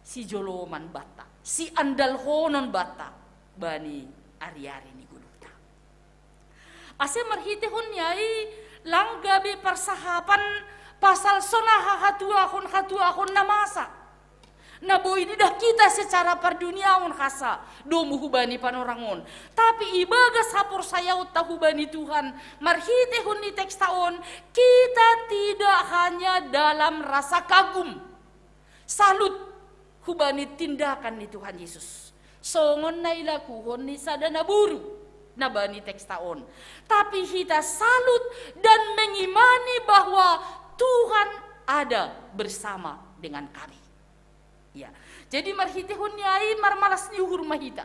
sijoloman banta, siandalhonon banta bani ari-ari ni goluhta. Ase marhitehon ni ai lang gabe parsahapan pasal sonaha hatuahon-hatuahon na masa, na boi didah hita secara parduniaon hasa domu hubani panorang on. Tapi ibagas haporsayaonta hubani Tuhan, marhitehon ni teksta on, kita tidak hanya dalam rasa kagum, salut hubani tindakan ni Tuhan Yesus, songon na ilakuhon ni sada naboru na bani teksta on. Tapi hita salut dan mengimani bahwa Tuhan ada bersama dengan kami. Ya. Jadi marhitehon ni ai marmalas ni uhur ma hita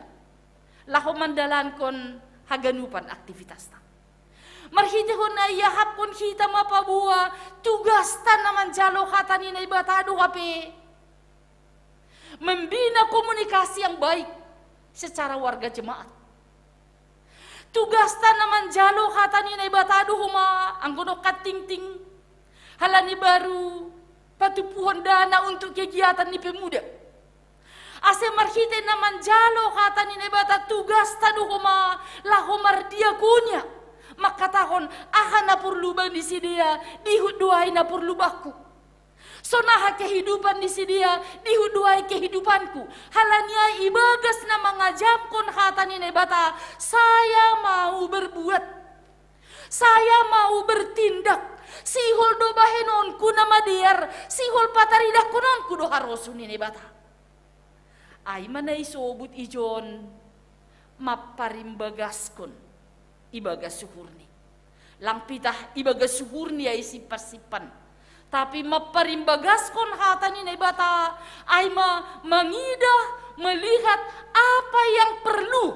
laho mandalankon haganupan aktivitasta. Marhitehon na iahapkon hita ma paboa tugasta na manjalo hata ni Naibata do hape membina komunikasi yang baik secara warga jemaat. Tugasta na manjalo hata ni Naibata do homa anggo dongkan tingting, halani baru patupuhon dana untuk kegiatan ni pemuda. Ase marhite na manjalo hata ni Naibata tugasta do homa laho mardiakonia, mangkatahon aha na porlu bani sidea, dihut do ai na porlu bangku. Sonaha kehidupan ni sidea, dihut do ai kehidupanku. Halani ai ibagas na mangajapkon hata ni Naibata, saya mau berbuat. Saya mau bertindak. Sihol do bahenonku na madear, sihol pataridahkononku do harosuh ni Naibata. Ai ma na isobut ijon Maparimbagaskon ibagas uhurni. Lang pitah ibagas uhurni ai simpan-simpan. Tapi maparimbagaskon hata ni Naibata, ai ma mangidah, melihat apa yang perlu.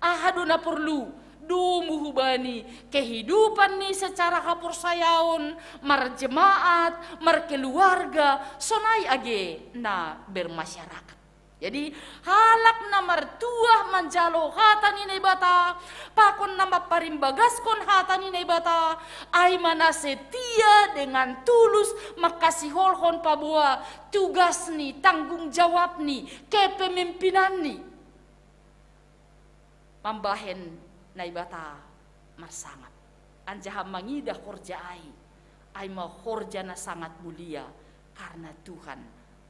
Aha do na perlu domu hubani kehidupan ni secara haporsayaon, marjemaat, markeluarga, sonai age na bermasyarakat. Jadi, halak na martuah manjalo hata ni Naibata, pakon na maparimbagaskon hata ni Naibata, ai ma na setia dengan tulus mangkasiholhon paboa tugasni, tanggung jawabni, kepemimpinanni. Mambahen Naibata marsangap. Anjaha mangidah horja ai, ai ma horja na sangat mulia, karena Tuhan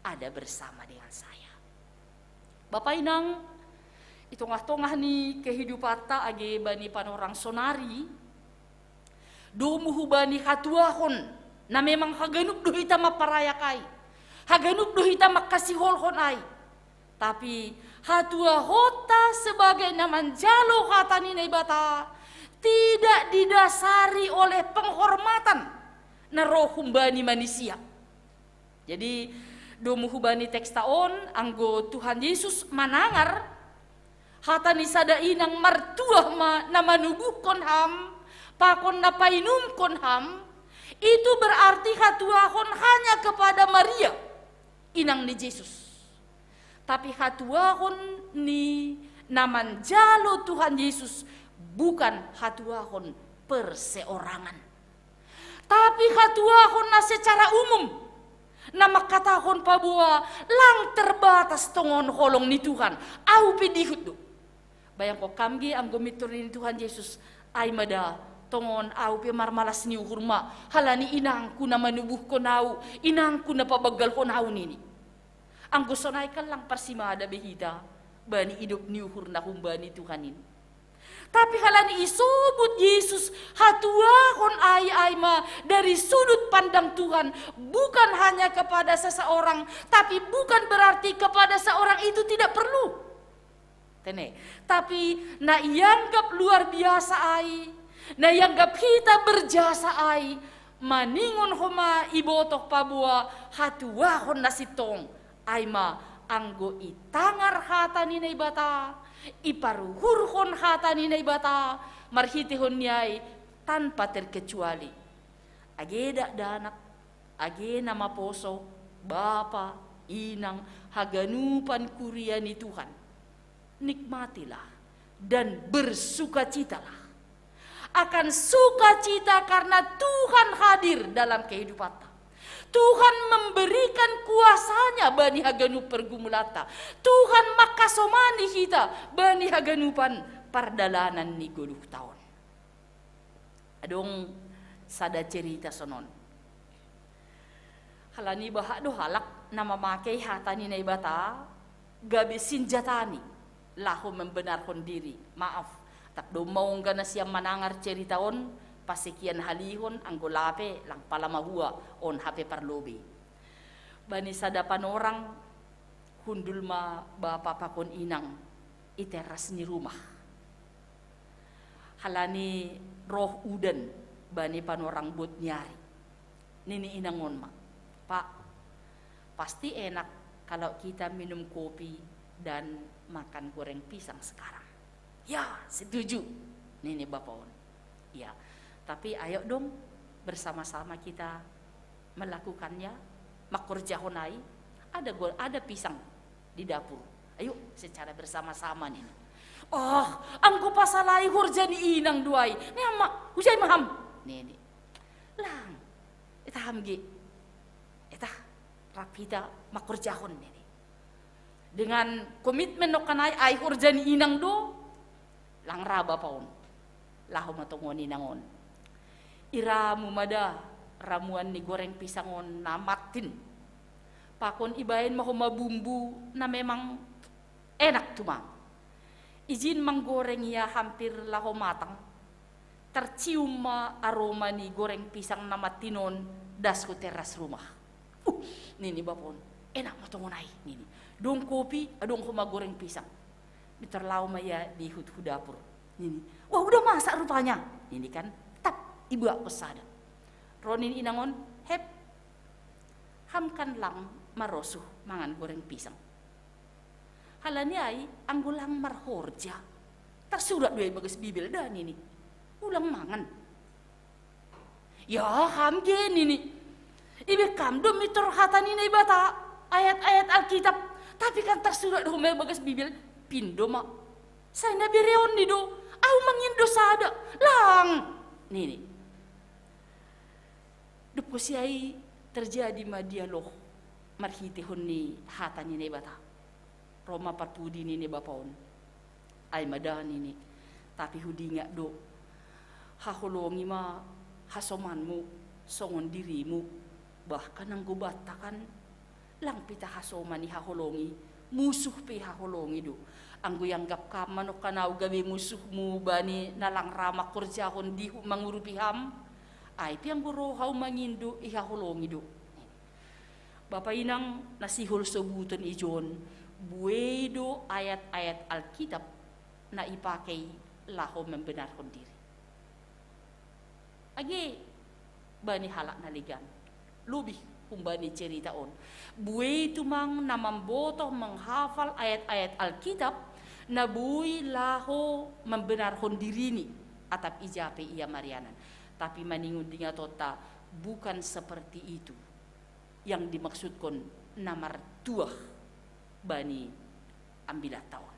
ada bersama dengan saya. Bapa inang, i tongah-tongah ni kehidupanta age bani panorang sonari, domu hubani hatuahon, na memang haganup do hita maparayak ai, haganup do hita mangkasiholhon ai. Tapi hatuahonta sebagai na manjalo hata ni Naibata tidak didasari oleh penghormatan na ro humbani manisia. Jadi, domu hubani teksta on, anggo Tuhan Yesus manangar hata ni sada inang martuah ma na manubuhkon ham, pakon na painumkon ham, itu berarti hatuahon hanya kepada Maria, inang ni Jesus. Tapi hatuahon ni na manjalo Tuhan Yesus bukan hatuahon perseorangan. Tapi hatuahon na secara umum, na mangkatahon paboa lang terbatas tongon holong ni Tuhan, au pe dihut do. Bayangko kam ge anggo mintor ni Tuhan Yesus, ai ma da tongon au pe marmalas ni uhur ma, halani inangku na manubuhkon au, inangku na pabanggalhon au nini. Anggo sonai kan lang parsimada be hita bani idop ni uhur na humbani Tuhan in. Tapi halani isobut Yesus hatuahon ai, ai ma dari sudut pandang Tuhan, bukan hanya kepada seseorang, tapi bukan berarti kepada seorang itu tidak perlu. Tene. Tapi na ianggap luar biasa ai, na ianggap hita berjasa ai, maningon homa ibotoh paboa hatuahon na sintong, ai ma anggo itangar hata ni Naibata, iparuhurhon hata ni Naibata, marhitehon ni ai tanpa terkecuali. Age dakdanak, age na maposo, bapa, inang, haganupan kuria ni Tuhan. Nikmatilah dan bersukacitalah. Akan sukacita karena Tuhan hadir dalam kehidupanta. Tuhan memberikan kuasa-Nya bani haganup pergumulanta. Tuhan mangkasomani hita bani haganupan pardalanan ni goluhta on. Adong sada cerita sonon. Halani bahak do halak na mamake hata ni Naibata gabe sinjatani laho membenarhon diri. Maaf, tap domma ongga nasiam manangar cerita on, pasekian halihon, anggo lape lang pala mahua, on hape parlobei. Bani sada panorang, hundul ma bapa pakon inang i teras ni rumah. Halani roh udan bani panorang bot ni ari. Nini inang on ma, "Pak, pasti enak kalau kita minum kopi dan makan goreng pisang sekarang." "Ya, setuju," nini bapa on. "Ya, tapi ayo dong bersama-sama kita melakukannya, mangkorjahon ai, ada go-, ada pisang di dapur. Ayo secara bersama-sama," nini. "Oh, anggo pasal ai horja ni inang do ai. Ni ama, hujai ma ham," nini. "Lang, ita ham ge. Ita, rap hita mangkorjahon," nini. Dengan komitmen nongkan ai, ai horja ni inang do, lang ra bapa on. Laho ma tongon inang on. Iramu ma da ramuan ni goreng pisang on na mattin. Pakon ibaen ma homa bumbu na memang enak tumang. Ijin manggoreng ia hampir laho matang. Tercium ma aroma ni goreng pisang na mattin on das hu teras rumah. "Uh," nini bapa on, "enak ma tongon ai," nini. "Dong kopi, adong homa goreng pisang." Pintor laho ma ia dihut hu dapur nini. Wah, udah masak rupanya nini kan. Tap, ibuat ko sada. Ro nini inang on, hep, ham kan lang marosuh mangan goreng pisang. Halani ai anggo lang marhorja, tarsurat do ibagas Bibel da nini, ulang mangan. Ya ham ge nini. Ibe kam do mitor hata ni Naibata, ayat-ayat Alkitab. Tapi kan tarsurat do ma ibagas Bibel, pindo ma. Sai na bereon ni do, au mangindo sada, lang nini. Dob husi ai terjadi ma dialog marhitehon ni hata ni Naibata. Ro ma parpudi nini bapa on. Ai ma da nini. Tapi hudingat do, haholongi ma hasomanmu songon dirimu. Bahkan anggo banta kan lang pe tahasoman i haholongi, musuh pe haholongi do. Anggo ianggap kam manongkan au gabe musuhmu bani na lang ra mangkorjahon dihut mangurupi ham, ai pe anggo ro hau mangindo i haholongi do. Bapa inang na sihol sobuton ijon, buei do ayat-ayat Alkitab na ipakei laho membenarhon diri. Age bani halak na legan, lobih humbani cerita on. Buei tumang na mambotoh menghafal ayat-ayat Alkitab na boi laho membenarhon dirini, atap ija pe ia marianan. Tapi maningon dingatonta, bukan seperti itu yang dimaksudkon na martuah bani ambilatta on.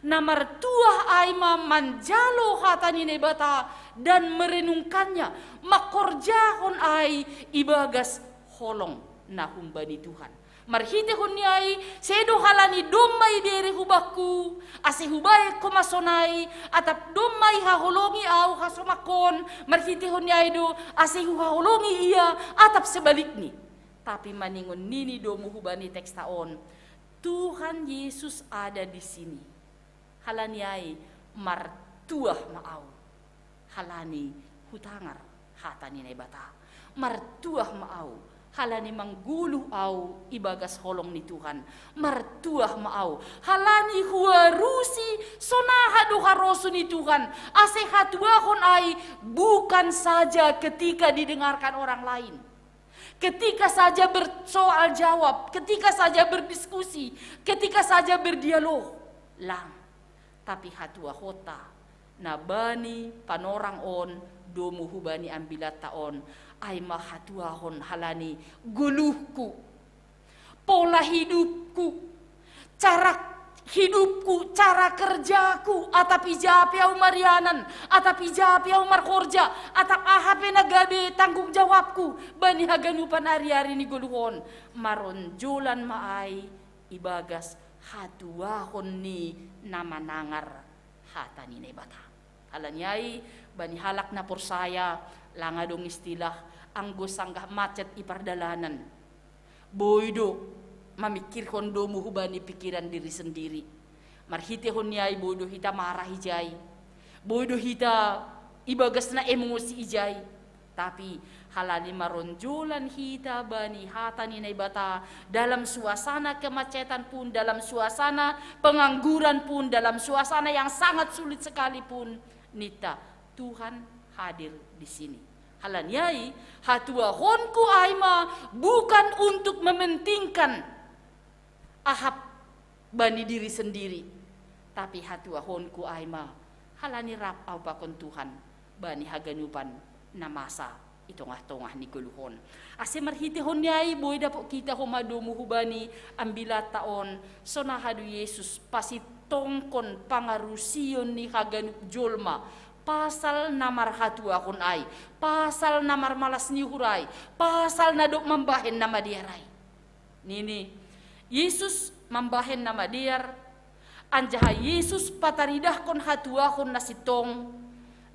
Na martuah ai ma manjalo hata ni Naibata dan merenungkannya, mangkorjahon ai ibagas holong na humbani Tuhan. Marhitehon ni ai, sedo halani domma ibere hubakku, ase hubaen homa sonai, atap domma ihaholongi au hasomangkon, marhitehon ni ai do, ase huhaholongi ia, atap sebalikni. Tapi maningon nini domu hubani teksta on, Tuhan Yesus ada di sini. Halani ai martuah ma au, halani hutangar hata ni Naibata. Martuah ma au, halani manggoluh au ibagas holong ni Tuhan. Martuah ma au, halani huarusi sonaha do harosuh ni Tuhan, ase hatuahon ai bukan saja ketika didengarkan orang lain, ketika saja bersoal jawab, ketika saja berdiskusi, ketika saja berdialog. Lang. Tapi hatuahonta na bani panorang on, domu hubani ambilatta on, ai ma hatuahon halani goluhku, pola hidupku, cara hidupku, cara kerjaku, atap ija pe au marianan, atap ija pe au marhorja, atap aha pe na gabe tanggung jawabku bani haganupan ari-ari ni goluh on, maronjolan ma ai ibagas hatuahon ni na manangar hata ni Naibata. Halani ai, bani halak na porsaya, lang adong istilah, anggo sanggah macet i pardalanan, boi do mamikirhon domu hubani pikiran diri sendiri. Marhitehon ni ai boi do hita marah ijai, boi do hita ibagas na emosi ijai. Tapi halani maronjolan hita bani hata ni Naibata, dalam suasana kemacetan pun, dalam suasana pengangguran pun, dalam suasana yang sangat sulit sekalipun, ninta, Tuhan hadir di sini. Halani ai, hatuahonku ai ma bukan untuk mementingkan ahap bani diri sendiri, tapi hatuahonku ai ma halani rap au pakon Tuhan bani haganupan na masa i tongah-tongah ni goluh on. Ase marhitehon ni ai boi dapot hita homa domu hubani ambilatta on, sonaha do Jesus pasitongkon pangarusion ni haganup jolma pasal na marhatuahon ai, pasal na marmalas ni uhur ai, pasal na dob mambahen na madear ai. Nini, Jesus mambahen na madear, anjaha Jesus pataridahkon hatuahon na sintong,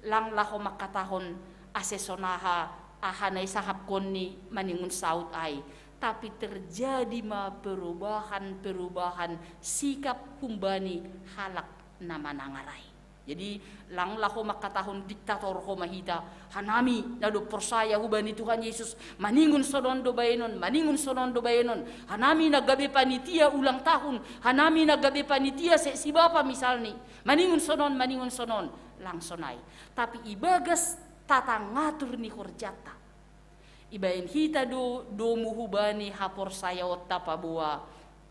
lang laho mangkatahon ase sonaha aha na isahapkonni maningon saut ai, tapi terjadi ma perubahan-perubahan sikap humbani halak na manangar ai. Jadi, lang laho mangkatahon diktator ho ma hita, hanami na dob porsaya hubani Tuhan Jesus, maningon sonon do baenon, maningon sonon do baenon, hanami na gabe panitia ulang tahun, hanami na gabe panitia se-, sibapa misalni, maningon sonon, maningon sonon, lang sonai. Tapi ibagas tata ngatur ni horjanta, ibaen hita do domu hubani haporsayaonta paboa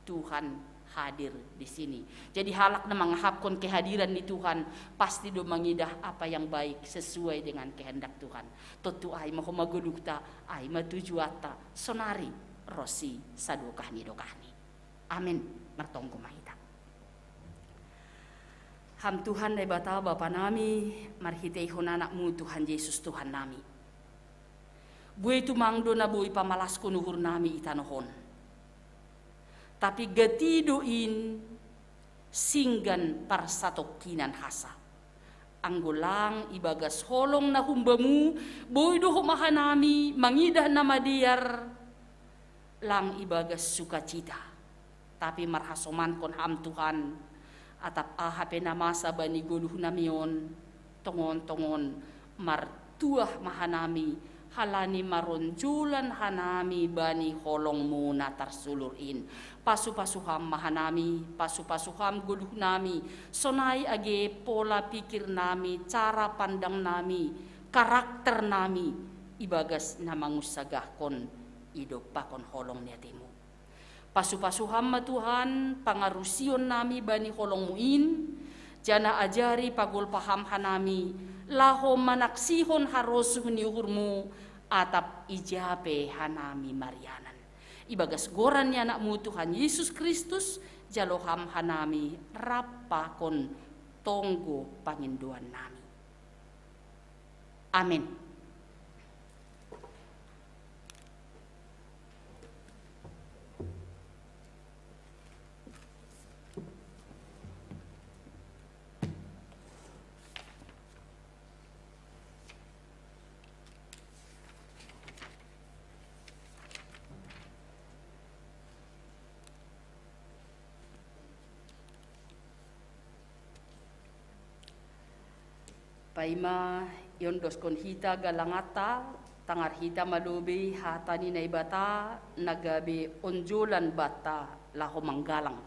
Tuhan hadir di sini. Jadi halak na mangahapkon kehadiran ni Tuhan pasti do mangidah apa yang baik sesuai dengan kehendak Tuhan. Tontu ai ma homa godukta, ai ma tujuanta, sonari ro si sadokah ni dokahni. Amin. Martonggo ma hita. Ham Tuhan Naibata Bapa nami, marhiteihon Anakmu Tuhan Jesus Tuhan nami. Buei tumang do na boi pamalaskon uhur nami i tanoh on. Tapi gati do in singgan parsatongkinan hasa. Anggo lang ibagas holong na humbamu, boi do homa hanami mangidah na madear lang ibagas sukacita. Tapi marhasomankon Ham Tuhan, atap aha pe na masa bani goluh nami on, tongon-tongon martuah ma hanami, halani maronjolan hanami bani holongmu na tarsulur in. Pasu-pasu Ham ma hanami, pasu-pasu Ham goluh nami, sonai age pola pikir nami, cara pandang nami, karakter nami, ibagas na mangunsagahkon idop pakon holong ni atemu. Pasu-pasu Ham ma Tuhan, pangarusion nami bani holongmu in, janah ajari pagolpa Ham hanami, laho manaksihon harosuh ni uhurmu, atap ija pe hanami marianan. Ibagas goran ni Anakmu Tuhan Jesus Kristus, jalo Ham hanami rap pakon tonggo pangindoan nami. Amin. Paima iondoskon hita galanganta, tangar hita ma lobei hata ni Naibata na gabe onjolan banta laho manggalang.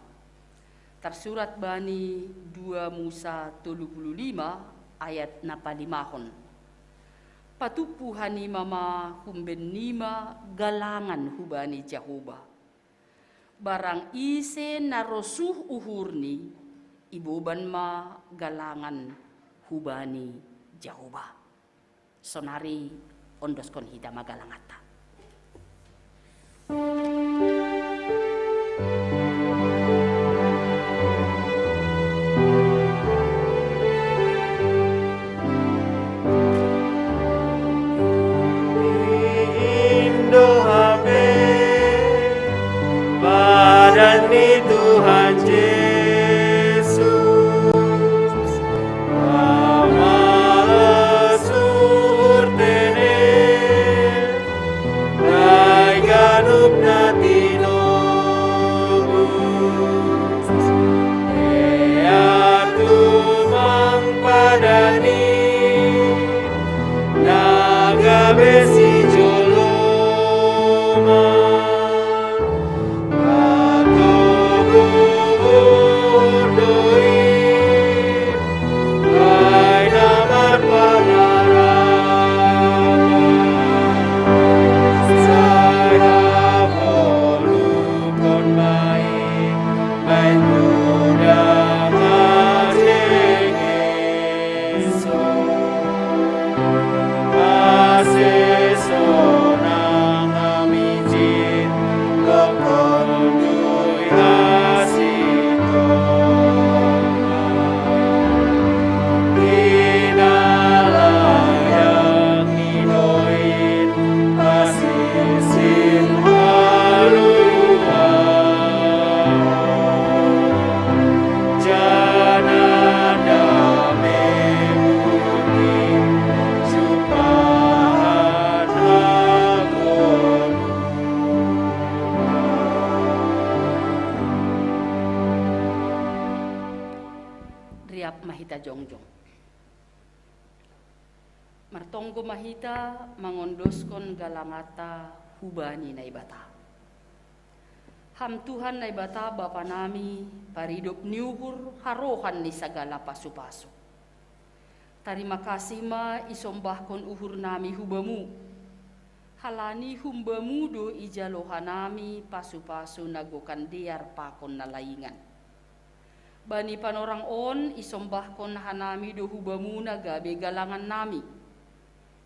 Tarsurat bani dua Musa tolu puluh lima ayat na palimahon. Patumpu hanima ma humbennima galangan hubani Jahoba. Barang ise na rosuh uhurni, iboban ma galangan hubani Jahoba. Sonari ondoskon hita ma galanganta. Indo hape badan ni Tuhan Jesus, pamala suhur tene, nai ganup na tinobus, ea tumang padani, na gabe sijoloman, patoguhon do i, ai na marpangarapan, sai hapoluhon ma i, baen tu dang hajengeson. Ase sonang hami jin, gokhon tu i hasitongan. Di na layak ni noin, pasilsil haluahon, janah dame mungkin jumpahan hagoluhan. Riap ma hita jongjong. Tonggo ma hita mangondoskon galanganta hubani Naibata. Ham Tuhan Naibata Bapa nami, paridop ni uhur, harohan ni sagala pasu-pasu. Tarima kasih ma isombahkon uhur nami hu Bamu. Halani hum Bamu do ijalo hanami pasu-pasu na gokan dear pakon na laingan. Bani panorang on isombahkon hanami do hu Bamu na gabe galangan nami.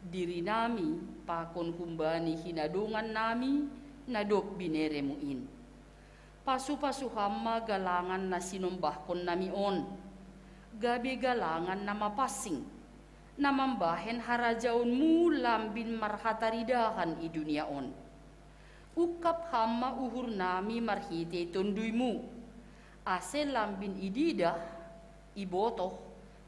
Diri nami pakon humbani hinadongan nami na dob binereMu in. Pasu-pasu Ham ma galangan na sinombahkon nami on, gabe galangan na mapansing, na mambahen harajaonMu lambin marhataridahan i dunia on. Ungkap Ham ma uhur nami marhitei TonduyMu, ase lambin ididah, ibotoh,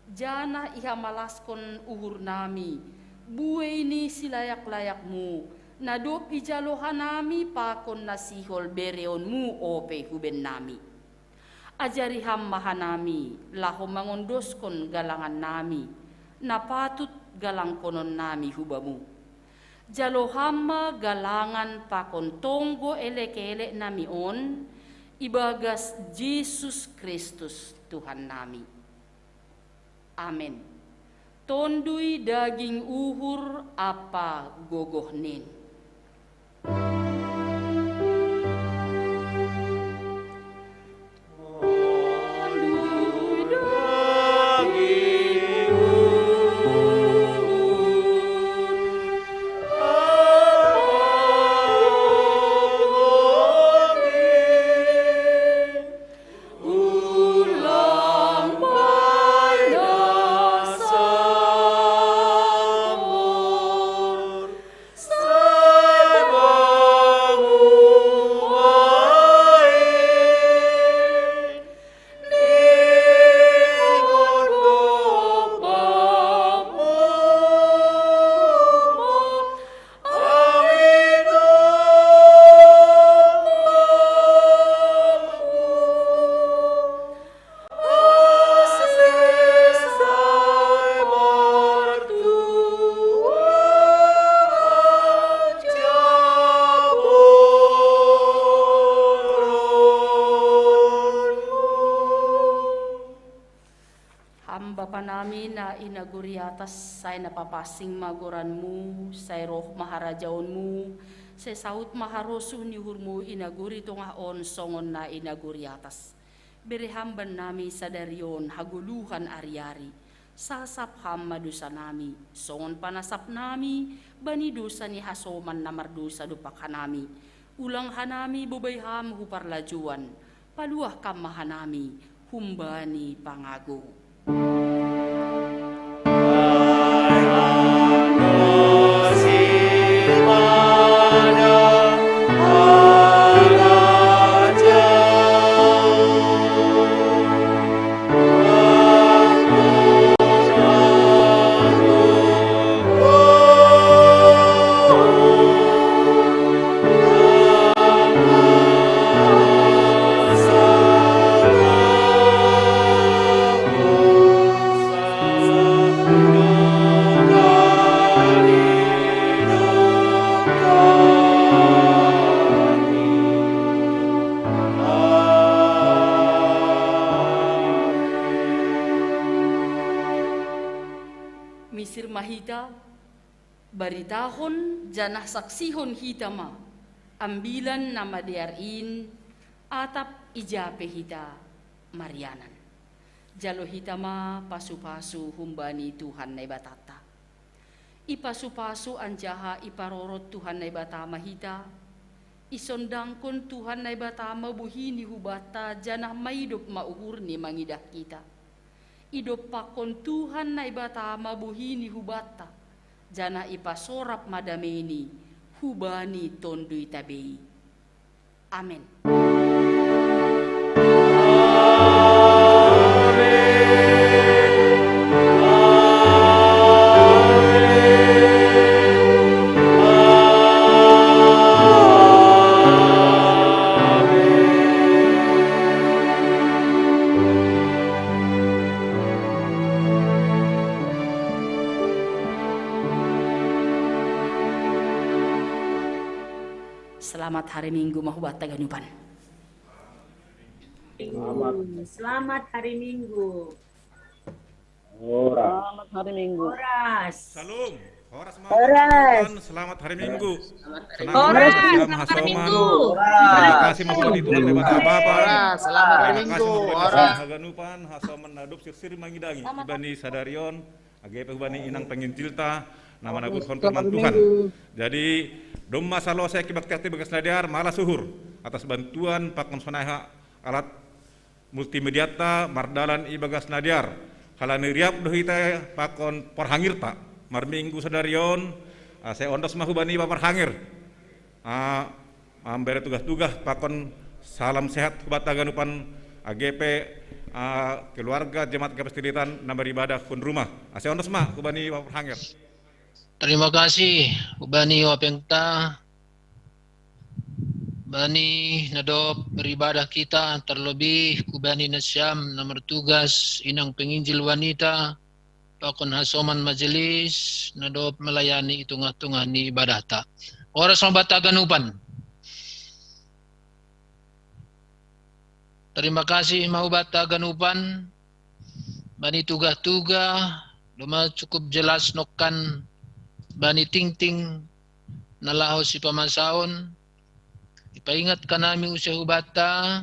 janah ihamalaskon uhur nami buei ni silayak-layakMu, na dob ijalo hanami pakon na sihol bereonMu ope huben nami. Ajari Ham ma hanami laho mangondoskon galangan nami, na patut galangkonon nami hu Bamu. Jalo Ham ma galangan pakon tonggo elek-elek nami on, ibagas Jesus Kristus Tuhan nami. Amen. Tonduy, daging, uhur ampa gogoh nin. Ham Bapa nami na i nagori atas, sai na papansing ma goranMu, sai roh ma harajaonMu, sai saut ma harosuh ni uhurMu i nagori tongah on songon na i nagori atas. Bere Ham bannami sadari on hagoluhan ari-ari. Sasap Ham ma dosa nami, songon panasap nami bani dosa ni hasoman na mardosa dompak hanami. Ulang hanami bobai Ham hu parlajouan, paluah Kam ma hanami humbani pangagou. Misir ma hita, baritahon janah saksihon hita ma ambilan na madear in, atap ija pe hita marianan. Jalo hita ma pasu-pasu humbani Tuhan Naibatanta. Ipasu-pasu anjaha iparorot Tuhan Naibata ma hita, isondangkon Tuhan Naibata ma bohi-Ni hubanta, janah maidop ma uhur-Ni mangidah hita. Idompakkon Tuhan Naibata ma bohi-Ni hubanta, janah ipasorap ma damei-Ni hubani tonduyta bei. Amen. Selamat hari Minggu ma hubatta ganupan. Selamat hari Minggu. Selamat hari Minggu. Horas. Shalom. Horas ma. Horas. Selamat hari Minggu. Senang Horas, berjumpa selamat hari Hasoman. Minggu. Terima kasih ma hubatta Tuhan Debata Bapa. Horas, selamat hari Terima Minggu. kasih ma hubatta Horas. haganupan Hasoman na dob sirsir mangidangi ibani sadarion. Age pe hubani inang penginjilta na manabuthon firman Tuhan. Jadi domma salose kibaktian i bagas na dear, malas uhur atas bantuan pakon sonai alat multimediata mardalan i bagas na dear. Halani riap do hita pakon parhangirta marminggu sadarion. Ase ondos ma hubani pamarhangir. Ah, mambere tugas-tugas pakon salam sehat hubatta ganupan, age pe ah, keluarga jemaat Gapas Tilitan na beribadah hun rumah. Ase ondos ma hubani pamarhangir. Terima kasih hubani wapengta, bani na dob beribadah hita, terlebih hubani nasiam na martugas, inang penginjil wanita, pakon hasoman majelis na dob melayani i tongah-tongah ni ibadahta. Horas ma hubatta ganupan. Terima kasih ma hubatta ganupan bani tugas-tugas, domma cukup jelas nongkan bani tingting na laho sipamasaon. Ipaingat hanami use hubatta